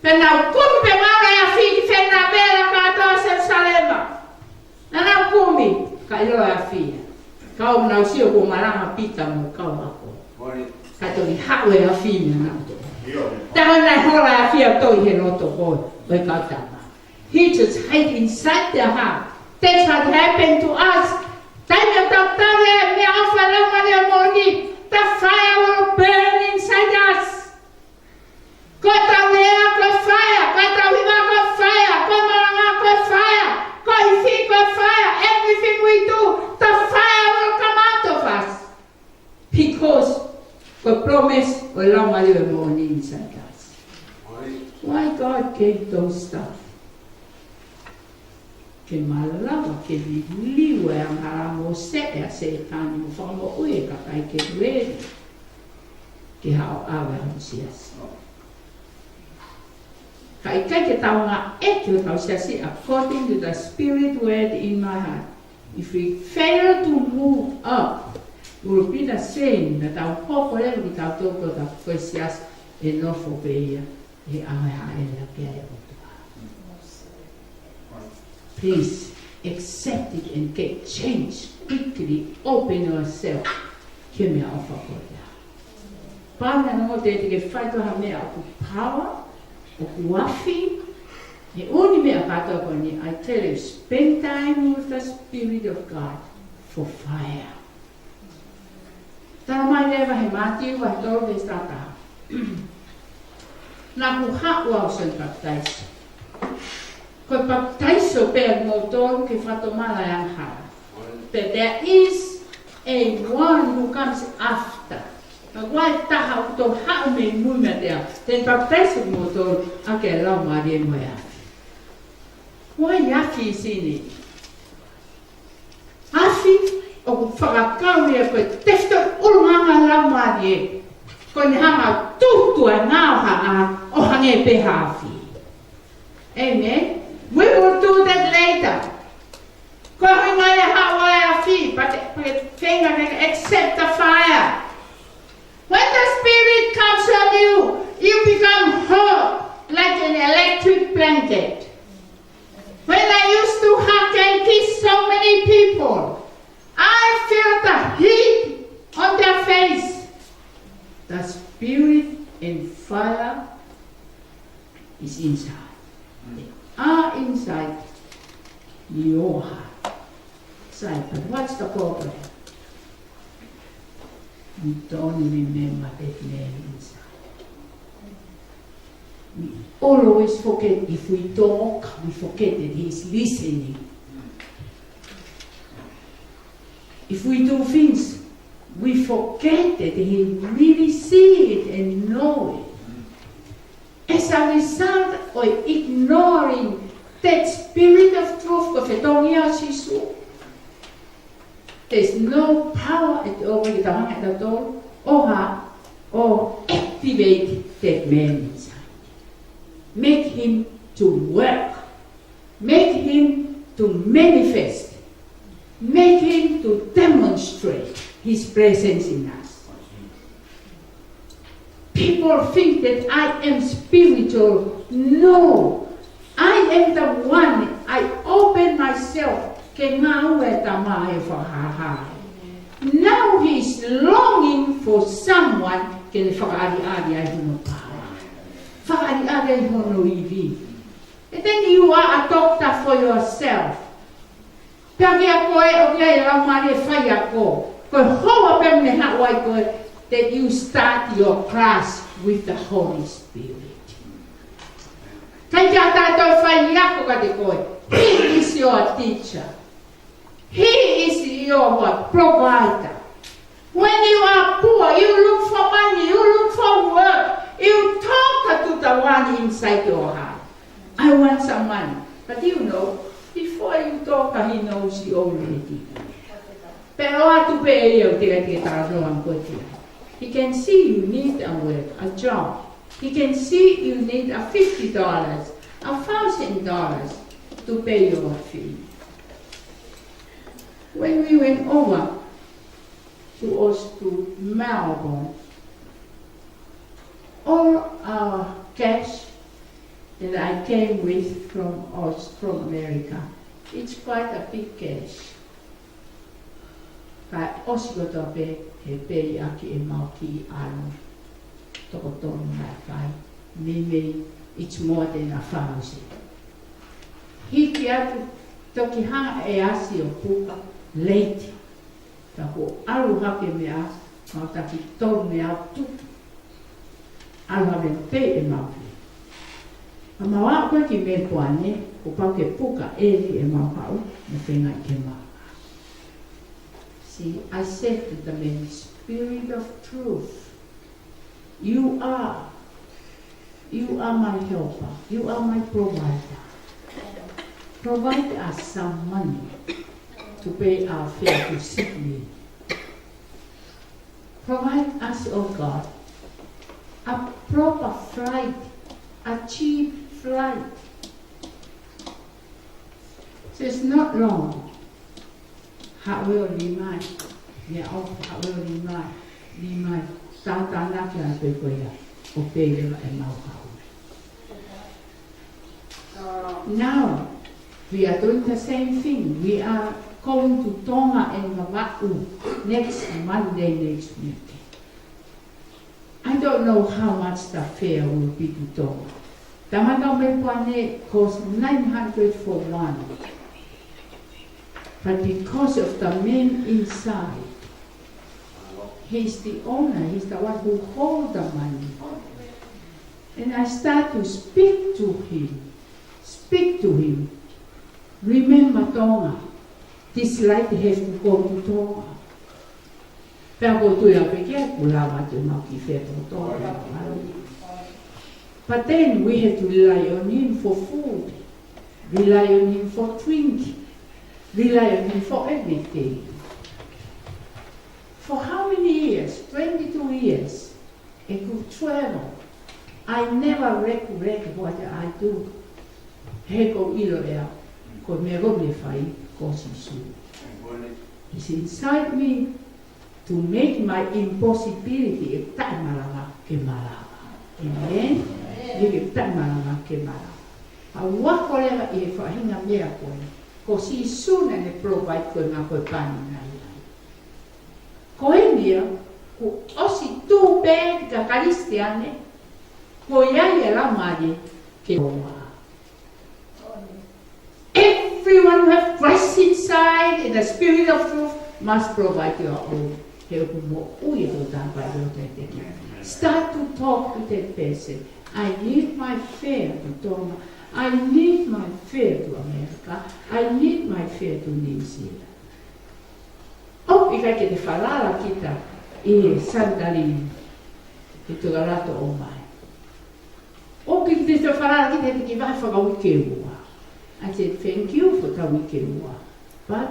Pea nau kumi pē maʻu e afi ki fē nā pē la kātoa Selusalema. Naʻa nau kumi, ka ʻiloa e afi ia. Ka ʻoku nau sio kuo malanga Pita mo e kau ako. Kae toki haʻu e afi ia naʻa nau toʻo. ʻIo. Taha naʻe hola e afi ia ʻo toʻo ʻi he loto ko ē ʻo e kau tama. He just hide inside their heart. That's what happened to us. Taimi ʻoku tau tali e meʻaʻofa ʻa e Laumālie Moʻoni, the fire will burn inside us. Ko ʻetau lea, ko e fire, ko ʻetau hiva, ko e fire, ko e malanga, ko e fire, ko e ifi, ko e fire, everything we do, the fire will come out of us. Because the promise ʻo e Laumālie Moʻoni inside us. Why God gave those stuff? Ke malava ke liliu e angahala mo seʻe ʻa Sētane mo fakamoʻui e kakai ke lue ke haʻu ʻo ʻave ʻa e siasi. Ka ʻikai ke tau ngāueʻaki hotau siasi according to the spirit word in my heart. If we fail to move up, it will be the same. Naʻa tau hoko leva kitautolu ko e kau siasi ʻe nofo pē ia he ʻaho ʻe haʻele hake ai e ʻOtua. Please accept it and get changed quickly. Open yourself ki he meʻaʻofa ko ia. Pau naʻa mo te te ke fai ko ha meʻa ʻoku power, ʻoku afi, he ʻū meʻa kātoa ko eni, I tell you, spend time with the Spirit of God for fire. Talamai leva he Mātiu vahe tolu veesi taha taha. Naʻa ku haʻu au Sione Papitaiso. Ko e papitaiso pē ʻa kimoutolu ke fakatomala e angahala. But there is a one who comes after. Ka ʻoku ʻi ai e taha ʻoku toe haʻu mei mui meiate au. Te ne papitaiso kimoutolu ʻaki e Laumālie mo e afi. Why afi is in it? Afi, ʻoku fakakau ia ko e tefitoʻi ʻulungaanga ʻo e Laumālie. Ko ʻene hanga ʻo tutu e ngaahi haʻa ʻo hangē pē ha afi. Amen. We will do that later. Ko e ʻuhinga ia haʻu e afi, but, but feinga ke accept the fire. When the Spirit comes on you, you And fire is inside. They are inside your heart. So, but what's the problem? We don't remember that man inside. We always forget. If we talk, we forget that he is listening. If we do things, we forget that he really see it and know it. As a result of ignoring that spirit of truth, ko e fetongi ʻa Sīsū, there's no power at all ke tauhanga ʻe tautolu ʻo hā, ʻo activate that man inside. Make him to work. Make him to manifest. Make him to demonstrate his presence in us. People think that I am spiritual. No. I am the one. I open myself ke ngāue ʻa e Tamai ʻo fakahāhā. Now he is longing for someone ke ne fakaʻaliʻali ai hono power. Fakaʻaliʻali ai hono ivi. And then you are a doctor for yourself. Pea kia koe ʻoku ʻi ai e laumālie faiako. Ko e houa pē ʻoku ne haʻu ai koe, that you start your class with the Holy Spirit. ʻIkai ke ʻi ai ha taha ʻe faiako kiate koe. He is your teacher. He is your what? Provider. When you are poor, you look for money, you look for work, you talk to the one inside your heart. I want some money. But you know, before you talk, he knows you already. Pea ʻoatu pē ia ʻo te ka te talanoa ko ē. He can see you need a work, a job. He can see you need a fifty dollars, a thousand dollars to pay your fee. When we went over to Aus-, to Melbourne, all our cash that I came with from Aus-, from America, it's quite a big cash. Ka ʻosi kotoa pē, he pei ʻaki ʻemau kiʻi ʻalu toko tolu naʻe fai. Meimei, it's more than a thousand. Hiki atu, toki hanga ʻe ʻAsi ʻo puka, late. Ka kuo ʻalu hake meʻa, mau taki tolu meʻa tupu. ʻAlu hake pē ʻemau fee. Ka mau aʻu ko ē ki Melipoane, kuo pau ke puka ʻeni ʻemau haʻu, mo feinga ke mau. See, I said to the man, Spirit of truth, you are, you are my helper, you are my provider. Provide us some money to pay our fare to Sydney. Provide us, oh God, a proper flight, a cheap flight. So it's not long. Haʻu ʻo lima, ia ʻo haʻu ʻo lima, lima, tātānaki ʻa e pē ko ia, ʻo pē leva ʻemau haʻu. Now, we are doing the same thing. We are going to Tonga and Vavaʻu next Monday, next week. I don't know how much the fare will be to Tonga. Tamata Melipoane cost nine hundred for one. But because of the man inside, he's the owner, he's the one who hold the money. And I start to speak to him, speak to him. Remember Tonga, this flight has to go to Tonga. Pea ko e tui ʻa e peke, kuo lava atu ʻemau kiʻi fare toko tolu. But then we have to rely on him for food, rely on him for drink, rely on him for everything. For how many years? Twenty-two years. ʻEku travel. I never regret what I do. He ʻoku ou ʻilo ʻe au, ko e meʻa ko ē ʻoku ou fai, ko Sīsū. He's inside me to make my impossibility ʻeku taʻemalava ke malava. Amen? Make ʻeku taʻemalava ke malava. ʻA ia ko e lea ʻi he faʻahinga meʻa ko ē, ko Sīsū naʻa ne provide ko e ngaahi ko e pani nai ai. Ko eni ia, kuo ʻosi tuʻu pē ki he kau Kalisitiane, Ko ia ia la mani ke oa. Everyone who have Christ inside in the spirit of truth must provide your own. He ʻoku moʻui e tokotaha pē ʻi loto ʻiate ia. Start to talk to that person. I need my fare to Tonga. I need my fare to America. I need my fare to New Zealand. ʻOku ʻikai ke te falala kita ʻi he sanitalī ʻi he tokalato ʻo mai. ʻOku ʻikai ke te falala kita he te kiʻi vahe fakauike ua. I said, "Thank you for the uike ua. But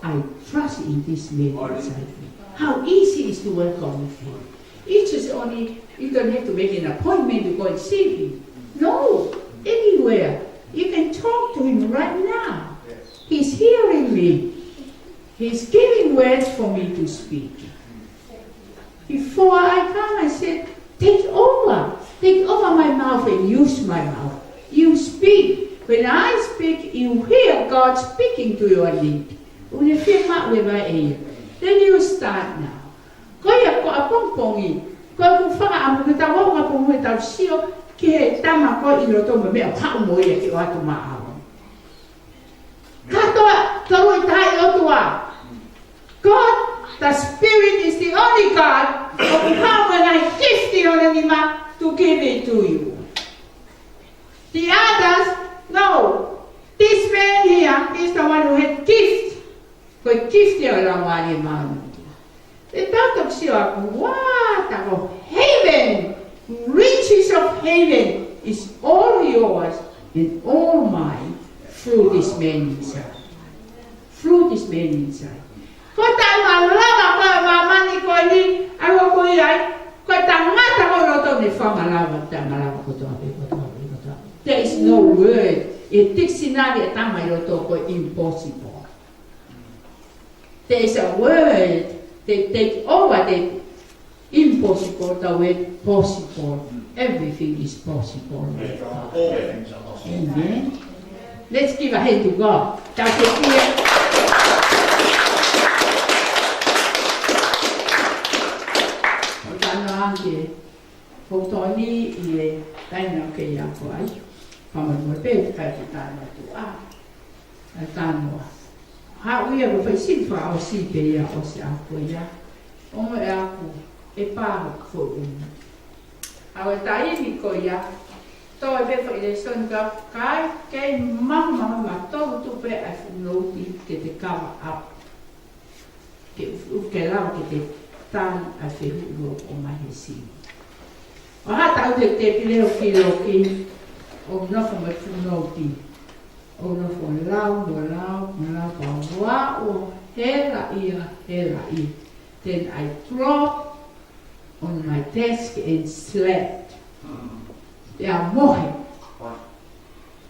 I trust in this man inside me." How easy it is to welcome with him. It's just only, you don't have to make an appointment to go and see him. No, anywhere. You can talk to him right now. He's hearing me. He's giving words for me to speak. Before I come, I said, "Take over. Take over my mouth and use my mouth. You speak. When I speak, you hear God speaking to your need." Une fie ma ue vai e ia. Then you start now. Ko ia ko ʻapongipongi. Ko ʻeku fakaʻamu ke tau ʻapongipongi tau sio ki he tama ko ē ʻi loto mo e meʻa ʻoku haʻu mo ia ke ʻoatu maʻau. Kātoa, tolu e taha ʻi ʻOtua. God, the Spirit is the only God ʻoku haʻu mo e ngaahi gift ʻi hono nima to give it to you. The others, no. This man here is the one who had gift. Ko e gift ia ʻo e Laumālie Māʻoniʻoni. Te tau toki sio ʻaku, what about heaven? Riches of heaven is all yours and all mine through this man inside. Through this man inside. Ko e taʻemalava ko ē ʻo māmani ko eni, ʻa ia ko ia ai, ko e tangata ko ē ʻi loto ne fakamalava, taʻemalava kotoa pē, kotoa pē, kotoa pē. There is no word. ʻI he dictionary ʻa e tama ʻi loto ko e impossible. There is a word that take over the impossible, the word possible. Everything is possible with God. Amen. Let's give a hand to God. That's it here. ʻO tano ange, ʻo toni ʻi he taina ʻoku ke ʻi ai. Pama mo pe te kai te tano tu a. ʻA e tano a. Haʻu ia ko e fai sini fakaʻosi pē ia ʻosi ʻa ko ia. ʻO mo e ʻaku, ʻe pā hoku foʻi ʻumu. ʻA e taimi ko ia, toe pē foʻi lēsoni ka kai, kei mahumahu ma tolu tu pē ʻa e fuʻu nouti ke te kava ʻapu. Ke ufu, ufu ke lau ke te tali ʻa e fehuʻi ʻoku ʻomai he sini. ʻO ha tau te te pile ʻo ki loki, ʻo nofo mo e fuʻu nouti. ʻO nofo lau, mo lau, mo lau, pea ua, ʻo hela ia, hela ia. Then I drop on my desk and slept. Pea mohe.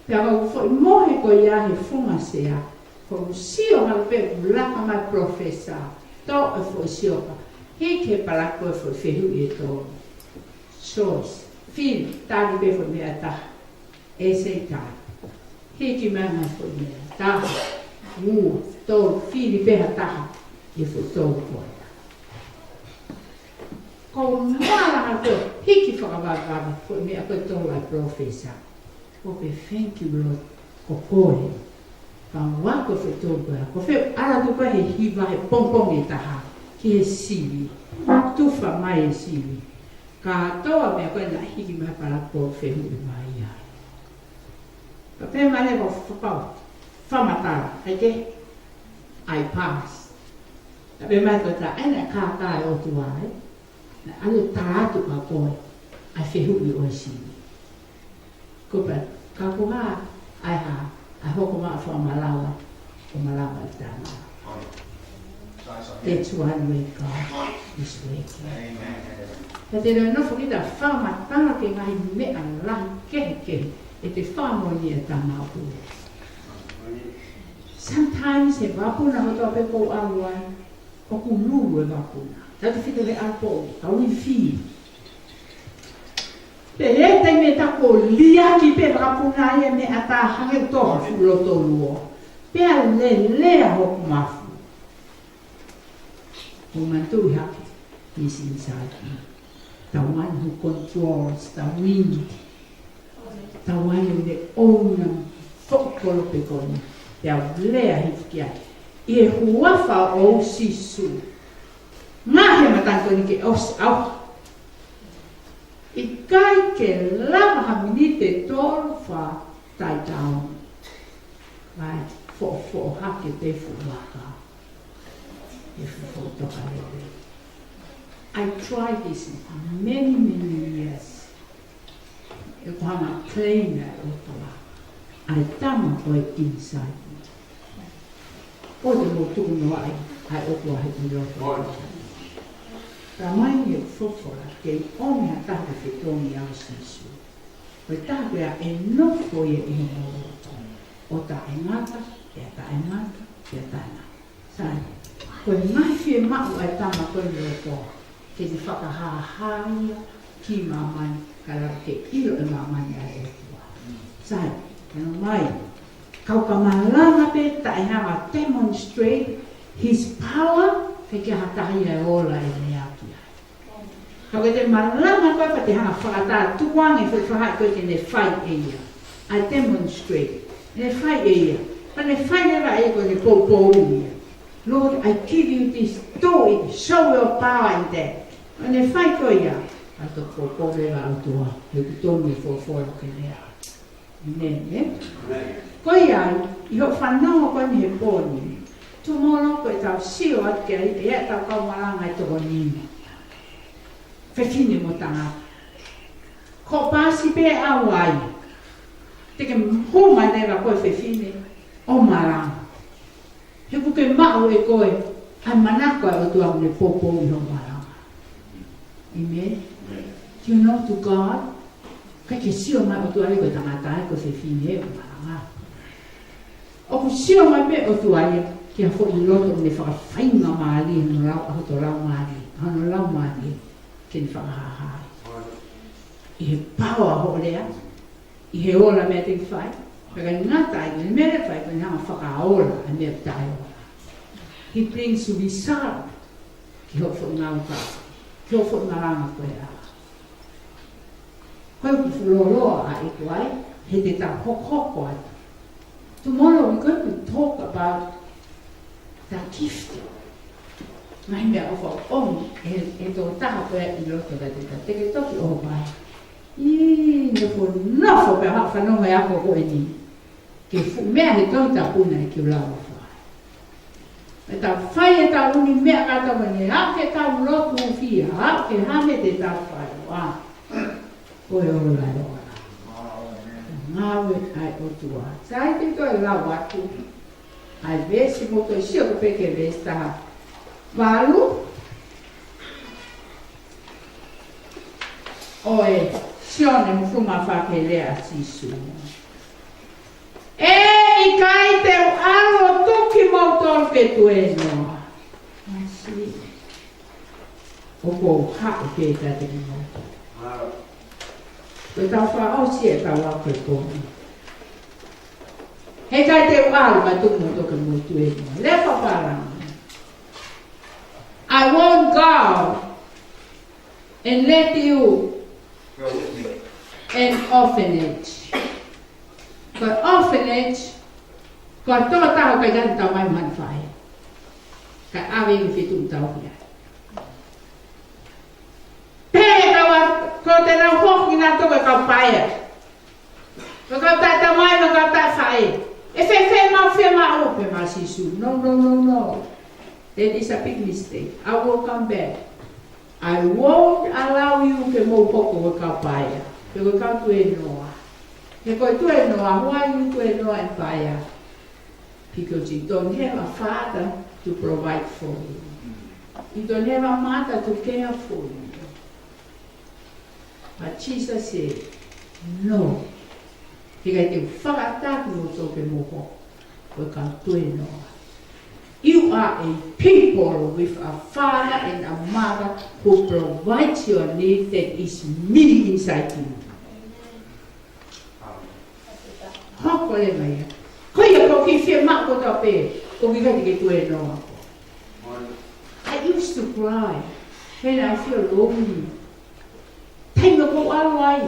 Pea ko e foʻi mohe ko ia he funga sea, ko e sio hake pē ʻoku laka mai professor. Tō e foʻi siopa. Hiki he palaki ko e foʻi fehuʻi ʻe tolu. Choice. Fili, tali pē foʻi meʻa ʻe taha. ʻE sei tali. Hiki mai ha foʻi meʻa. Taha, ua, tolu, fili pē ha taha ʻi he foʻi tolu ko ia. Ko e mala ha ko e hiki fakavavevave foʻi meʻa ko e tolu ʻa e professor. ʻO pehē, "Thank you, Lord, ko koe." Ka ua ko e foʻi tolu ko ia. Ko e foʻi ala tu ko ē he hiva he pongipongi ʻe taha ki he sivi. Tufa mai e sivi. Kātoa meʻa ko ē naʻe hiki mai he palaki ʻo fehuʻi mai ai. Ka pehē mai leva ʻo fakapapau, fakamatala, ʻai ke, I pass. Ka pehē mai ko e taʻe naʻe kākā e ʻOtua ē. Naʻe ʻalu ʻo tala atu kia koe ʻa e fehuʻi ʻo e sivi. Ko pē, ka ko e hā, ʻai hā, ʻai hoko mai ʻa e fakamalava, ʻo malava ʻi tana. That's one way God is working. He te ne nofo kita fakamatala ki he ngaahi meʻa lahi kehekehe ʻe te fakamoʻoni ʻe tana ʻoku. Sometimes he vapuna hoto ape ko ʻalu ai, ʻoku lulu e vapuna. Tautefito he ʻalu pō, ka ui fī. Pea ʻi he taimi ʻe taha ko e liʻaki pē vapuna ia mei he ʻatā hangē ʻoku tō ha fuʻu loto luo. Pea lelea hoku mafu. Ko e manatuʻi hake, he's inside me. The one who controls the wind. The one who the owner foʻi kolope ko eni. Pea u lea hifo ki ai. ʻI he huafa ʻo Sīsū. Ngaohi e matangi ko eni ke ʻosi ʻauha. ʻIkai ke lava ha miniti ʻe tolu fā tai taʻu. Vai, foʻofoʻo hake pē fuʻu vaka. ʻE fuʻu tokalele. I tried this many, many years. ʻE ko hanga claim ʻa e ʻOtua. ʻA e tama ko e inside. ʻOua te mou tuku noaʻi ʻa e ʻOtua he ʻilo. Tamai, ʻe fofola ke ʻomi ha taha ke fetongi au Sīsū. Ko e taha ko ia ʻe nofo ia ʻi homo loto. ʻO taʻengata, pea taʻengata, pea taʻengata. Sai, ko e ngaahi fiemaʻu ʻa e tama ko eni ʻOtua, ke ne fakahāhā ia ki māmani, ka lava ke ʻilo ʻe māmani ʻa e ʻOtua. Sai, ʻe mai, kau ka malanga pē taʻehanga demonstrate his power, ke ke hatahi ʻe ola ʻe lea ki ai. Ka ko e te malanga ko e pea te hanga fakatā tukuange foʻi fahaʻi ko e ke ne fai ʻe ia. I demonstrate. Ne fai ʻe ia. Ka ne fai leva ʻe ia ko e ne poupou ia. Lord, I give you this, do it, show your power in that. Ka ne fai ko ia. Ka to poupou leva ʻOtua. He kuo tonu e fofola ke lea. Amen, eh? Amen. Ko ia, ʻi hoʻo fanongo ko eni he pō ni. Tomorrow ko e tau sio atu ki ai, ʻe ʻi ai e tau kau malanga ʻe toko nima. Fefine mo tangata. Ko e paasi pē ʻa e ʻai. Te ke hū mai leva ko e fefine ʻo malanga. He kuo ke maʻu ʻe koe ʻa e manako ʻa e ʻOtua ʻoku ne poupou ʻi hoʻo malanga. Amen. Amen. Do you know to God? ʻIkai ke sio mai ʻOtua ia ko e tangata ia ko e fefine ʻo malanga. ʻOku sio mai pē ʻOtua ia ki ha foʻi loto ʻoku ne fakafaingamālie hono lau, ʻa hoto laumālie, hono laumālie ke ne fakahāhā ai. ʻI he power hoʻo lea, ʻi he ola meʻa te ke fai, pea ʻikai ngata ai, ʻi he meʻa te ke fai, pea ne hanga fakaola ʻa e meʻa ʻoku taʻeola. He brings result ki hoʻo foʻi ngāue ka, ki hoʻo foʻi malanga ko ia. Ko e kuo fuʻu lōloa ʻa e ʻEiki, he te tau hokohoko atu. Tomorrow we're going to talk about the gift. Ngaahi meʻaʻofa ʻoku ʻomi ʻe he, ʻe he tokotaha ko ia ʻi loto ka te ta, te ke toki ʻoho mai. ʻI, ne ko nofo pē haʻo fanongo he ako ko eni. Ke fuʻu meʻa he Tohi Tapu naʻe kiu lau ʻo fai. ʻE tau fai e tau uni meʻa ka tau mani, aʻu ke tau lotu fia, aʻu ke hane te tau fai, ʻa. Ko e ola e ola. Ngāue ʻa e ʻOtua. Sai te toe lau atu. ʻA e veesi mo toe sio ko pē ki he veesi taha valu. ʻO e Sione mo fuma fa ke lea ʻa Sīsū. ʻE ʻikai te u ʻalu ʻo tuku kimoutolu ke tuēnoa. Masi. ʻOku ou haʻu pē kiate kimoutolu. Ko e tau fakaʻosi e tau ako e pō ni. He ʻikai te u ʻalu mai tuku moutolu ke mou tuēnoa. Lea fakalangi. I won't go and let you an orphanage. Ko e orphanage, ko e tokotaha ʻoku ʻikai ke tau mai mani fai. Ka ʻave ʻi he fitu tau ki ai. Pea tau a, ko te nau hoki na toko e kau paea. Ko e kau taʻetamai mo e kau taʻefaʻē. ʻE fēfē mau fiemaʻu, pehē mai ʻa Sīsū. No, no, no, no. That is a big mistake. I will come back. I won't allow you ke mou hoko ko e kau paea. Pe ko e kau tuēnoa. He ko e tuēnoa, why you tuēnoa and paea? Because you don't have a father to provide for you. You don't have a mother to care for you. But Jesus said, no. He ʻikai te u fakaʻatā kimoutolu ke mou hoko ko e kau tuēnoa. You are a people with a father and a mother who provides your need that is me inside you. Hoko leva ia. Ko ia ko ki fie ma ko ta pe, ko ki ka te ke tuēnoa. I used to cry when I feel lonely. Taimi ʻoku ou ʻalu ai,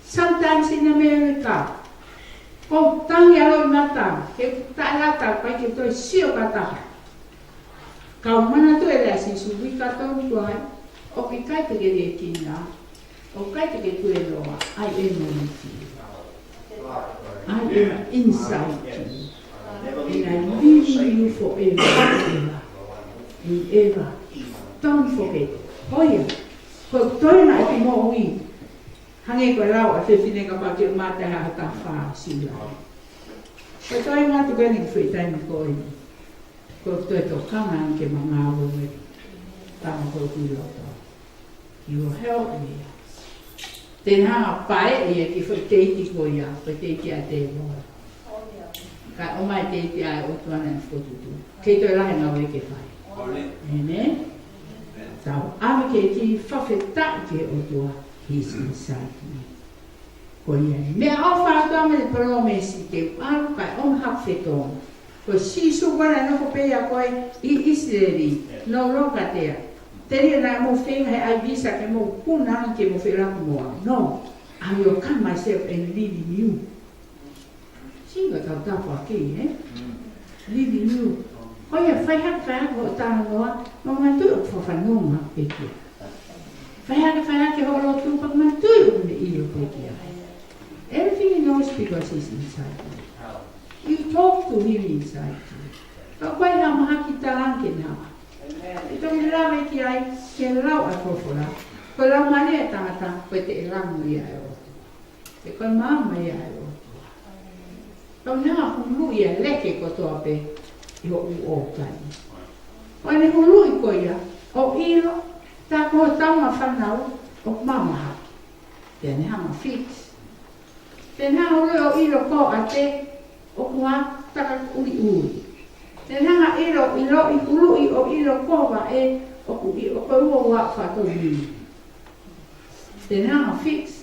sometimes in America, ʻoku ou tangi ʻa loʻimata, he ʻoku taʻelata, ʻikai ke toe sio ki ha taha. Ka u manatuʻi e lea ʻa Sīsū uike ʻe tolu tuai, ʻoku ʻikai te ke liʻekina, ʻoku ʻikai te ke tuēnoa, I am with you. I am inside you. And I live in you forever and ever. And ever. Don't forget. Ko ia, ko e toenga ʻo e moʻui. Hangē ko e lau ʻa e fefine kapau te u mate ʻi ha taha fā sila. Ko e toenga atu ko eni ki he foʻi taimi ko eni. Ko e toe tokanga ke ma ngāue mo e tama ko ē ʻi loto. You will help me. Te ne hanga ʻo paeʻi ia ki he foʻi teiti ko ia, foʻi teiti ʻa e tēvolo. Kae ʻomai e teiti ʻa e ʻOtua naʻa ne fokotuʻutuʻu. Kei toe lahi e ngāue ke fai. Amen. Tau ʻave ki he ʻEiki, fakafetaʻi ki he ʻOtua. He's inside me. Ko ia, meʻaʻofa ʻa e ʻOtua mo e palōmesi ke u ʻalu kae ʻomi haʻaku fetongi. Ko Sīsū ko ē naʻe nofo pē ia ko ē ʻi ʻIsileli, no longer there. Telia naʻa mou feinga he ʻai visa ke mou kuna ange ke mou felāveʻi mo au. No, I will come myself and live in you. Sio ki he tautapa ʻaki, ē? Live in you. Ko ia, fai hake, fai hake hoʻo talanoa, ma manatuʻi ʻoku fakafanongo hake pē ki ai. Fai hake, fai hake hoʻo lotu, ma manatuʻi ʻoku ne ʻilo pē ki ai. Everything he knows because he's inside you. You talk to him inside you. Ka ko e hā mahaki tā ange ke ne hanga. ʻE toki lave ki ai, ke lau ʻa e folofola. Ko e laumālie ʻo e tangata, ko e teʻelango ia ʻo e ʻOtua. He ko e maama ia ʻo e ʻOtua. Tau ne hanga ʻo huluʻi ʻa e leke kotoa pē ʻi hoʻo ʻū ʻōkani. Ko ʻene huluʻi ko ia, ʻo ʻilo, tā ko hotau fānau, ʻoku maama hake. Te ne hanga ʻo fix. Te ne hanga ʻo ʻilo ko ʻate, ʻoku hā, taka ʻuliʻuli. Te ne hanga ʻo ʻilo, ʻiloʻi, huluʻi ʻo ʻilo ko vaʻe, ʻoku ʻi, ʻoku ua ua fato ni. Te ne hanga ʻo fix.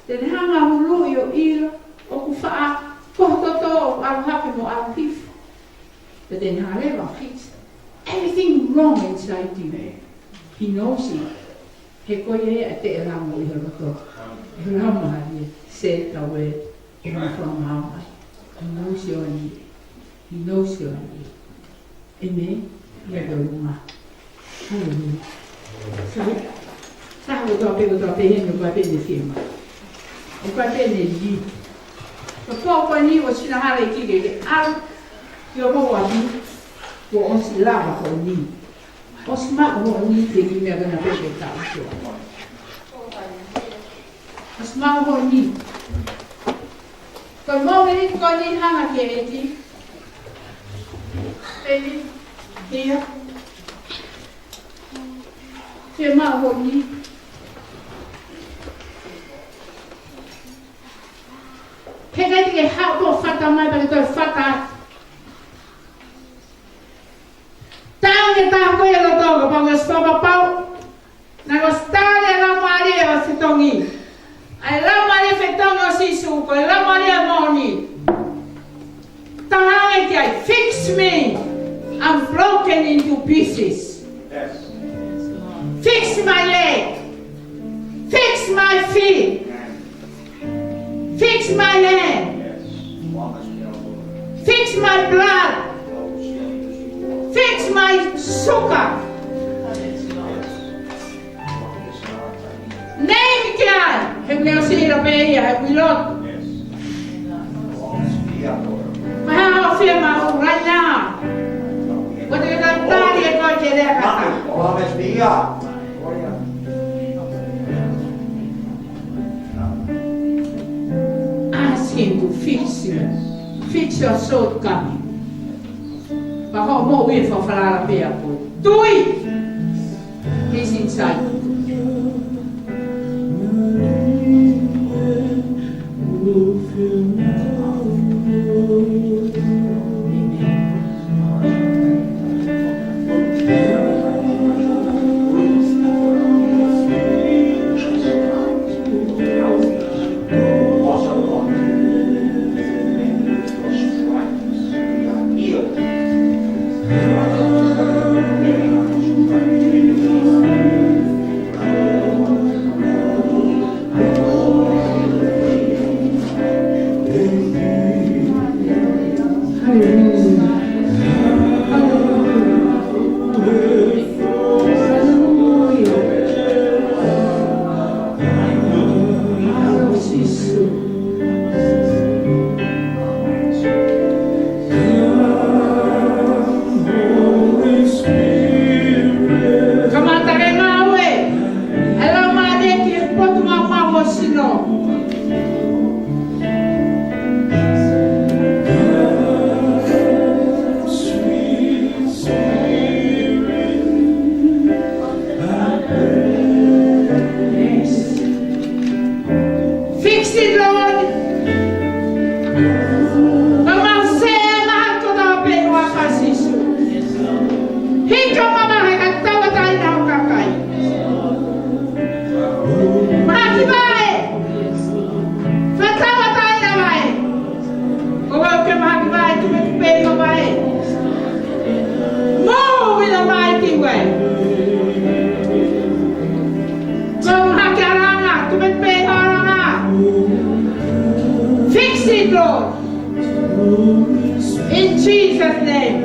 Te ne hanga ʻo huluʻi ʻo ʻilo, ʻoku faʻa, ko toto, ʻoku ʻalu hake mo ʻalu hifo. But then, however, fix everything wrong inside you. He knows it. He ko ia ʻa e teʻelango ʻi ho loto. He lau mai, say the word, ʻo na fua mau mai. He knows your need. He knows your need. Amen. Ia ko uma. Hallelujah. Sai. Sai, ko e toa pē, ko e toa pē heni, ko e toa pē ne fiemaʻu. Ko e toa pē ne lī. Ko e pō ko eni ʻoku sina hale ki ke ke ʻalu ki hoʻo ʻapi, kuo ʻosi lava hoʻo nī. ʻOsi maʻu hoʻo nī, ke ki meʻa ko ena pē ke ka uso. ʻOsi maʻu hoʻo nī. Ko e mōmeniti ko eni hanga ki he ʻEiki. Peni, hia. Ke maʻu hoʻo nī. He ʻikai te ke haʻu ʻo fata mai pea ke toe fata atu. Taʻu ke taha ko e loto kapau ke ʻosi fakapapau. Naʻe ʻosi tali ʻa e laumālie ʻo e fetongi. ʻA e laumālie fetongi ʻo Sīsū, ko e laumālie moʻoni. Talaange ki ai, fix me. I'm broken into pieces. Fix my leg. Fix my feet. Fix my hand. Fix my blood. Fix my sugar. Name ki ai. He meʻa ʻosi ʻilo pē ia, he ʻilo. Mahalo ʻoku fiemaʻu right now. Ko e talitali ʻe koe ke lea kata. Ask him to fix you. Fix your shortcoming. Pea hoʻo moʻui ʻe fakafalala pē ʻa koe. Do it! He's inside. Fix it, Lord. Ka mau sē maha kotoa pē ʻi he huafa ʻo Sīsū. Hiki mai ha tauʻatāina ʻo e kakai. Mahaki mai. Fakatauʻatāina mai. Ko au ke mahaki mai, tupetupeʻi mai. Move in a mighty way. Ko e mahaki ʻa e ʻAlo, tupetupeʻi ʻa e ʻAlo. Fix it, Lord. In Jesus' name.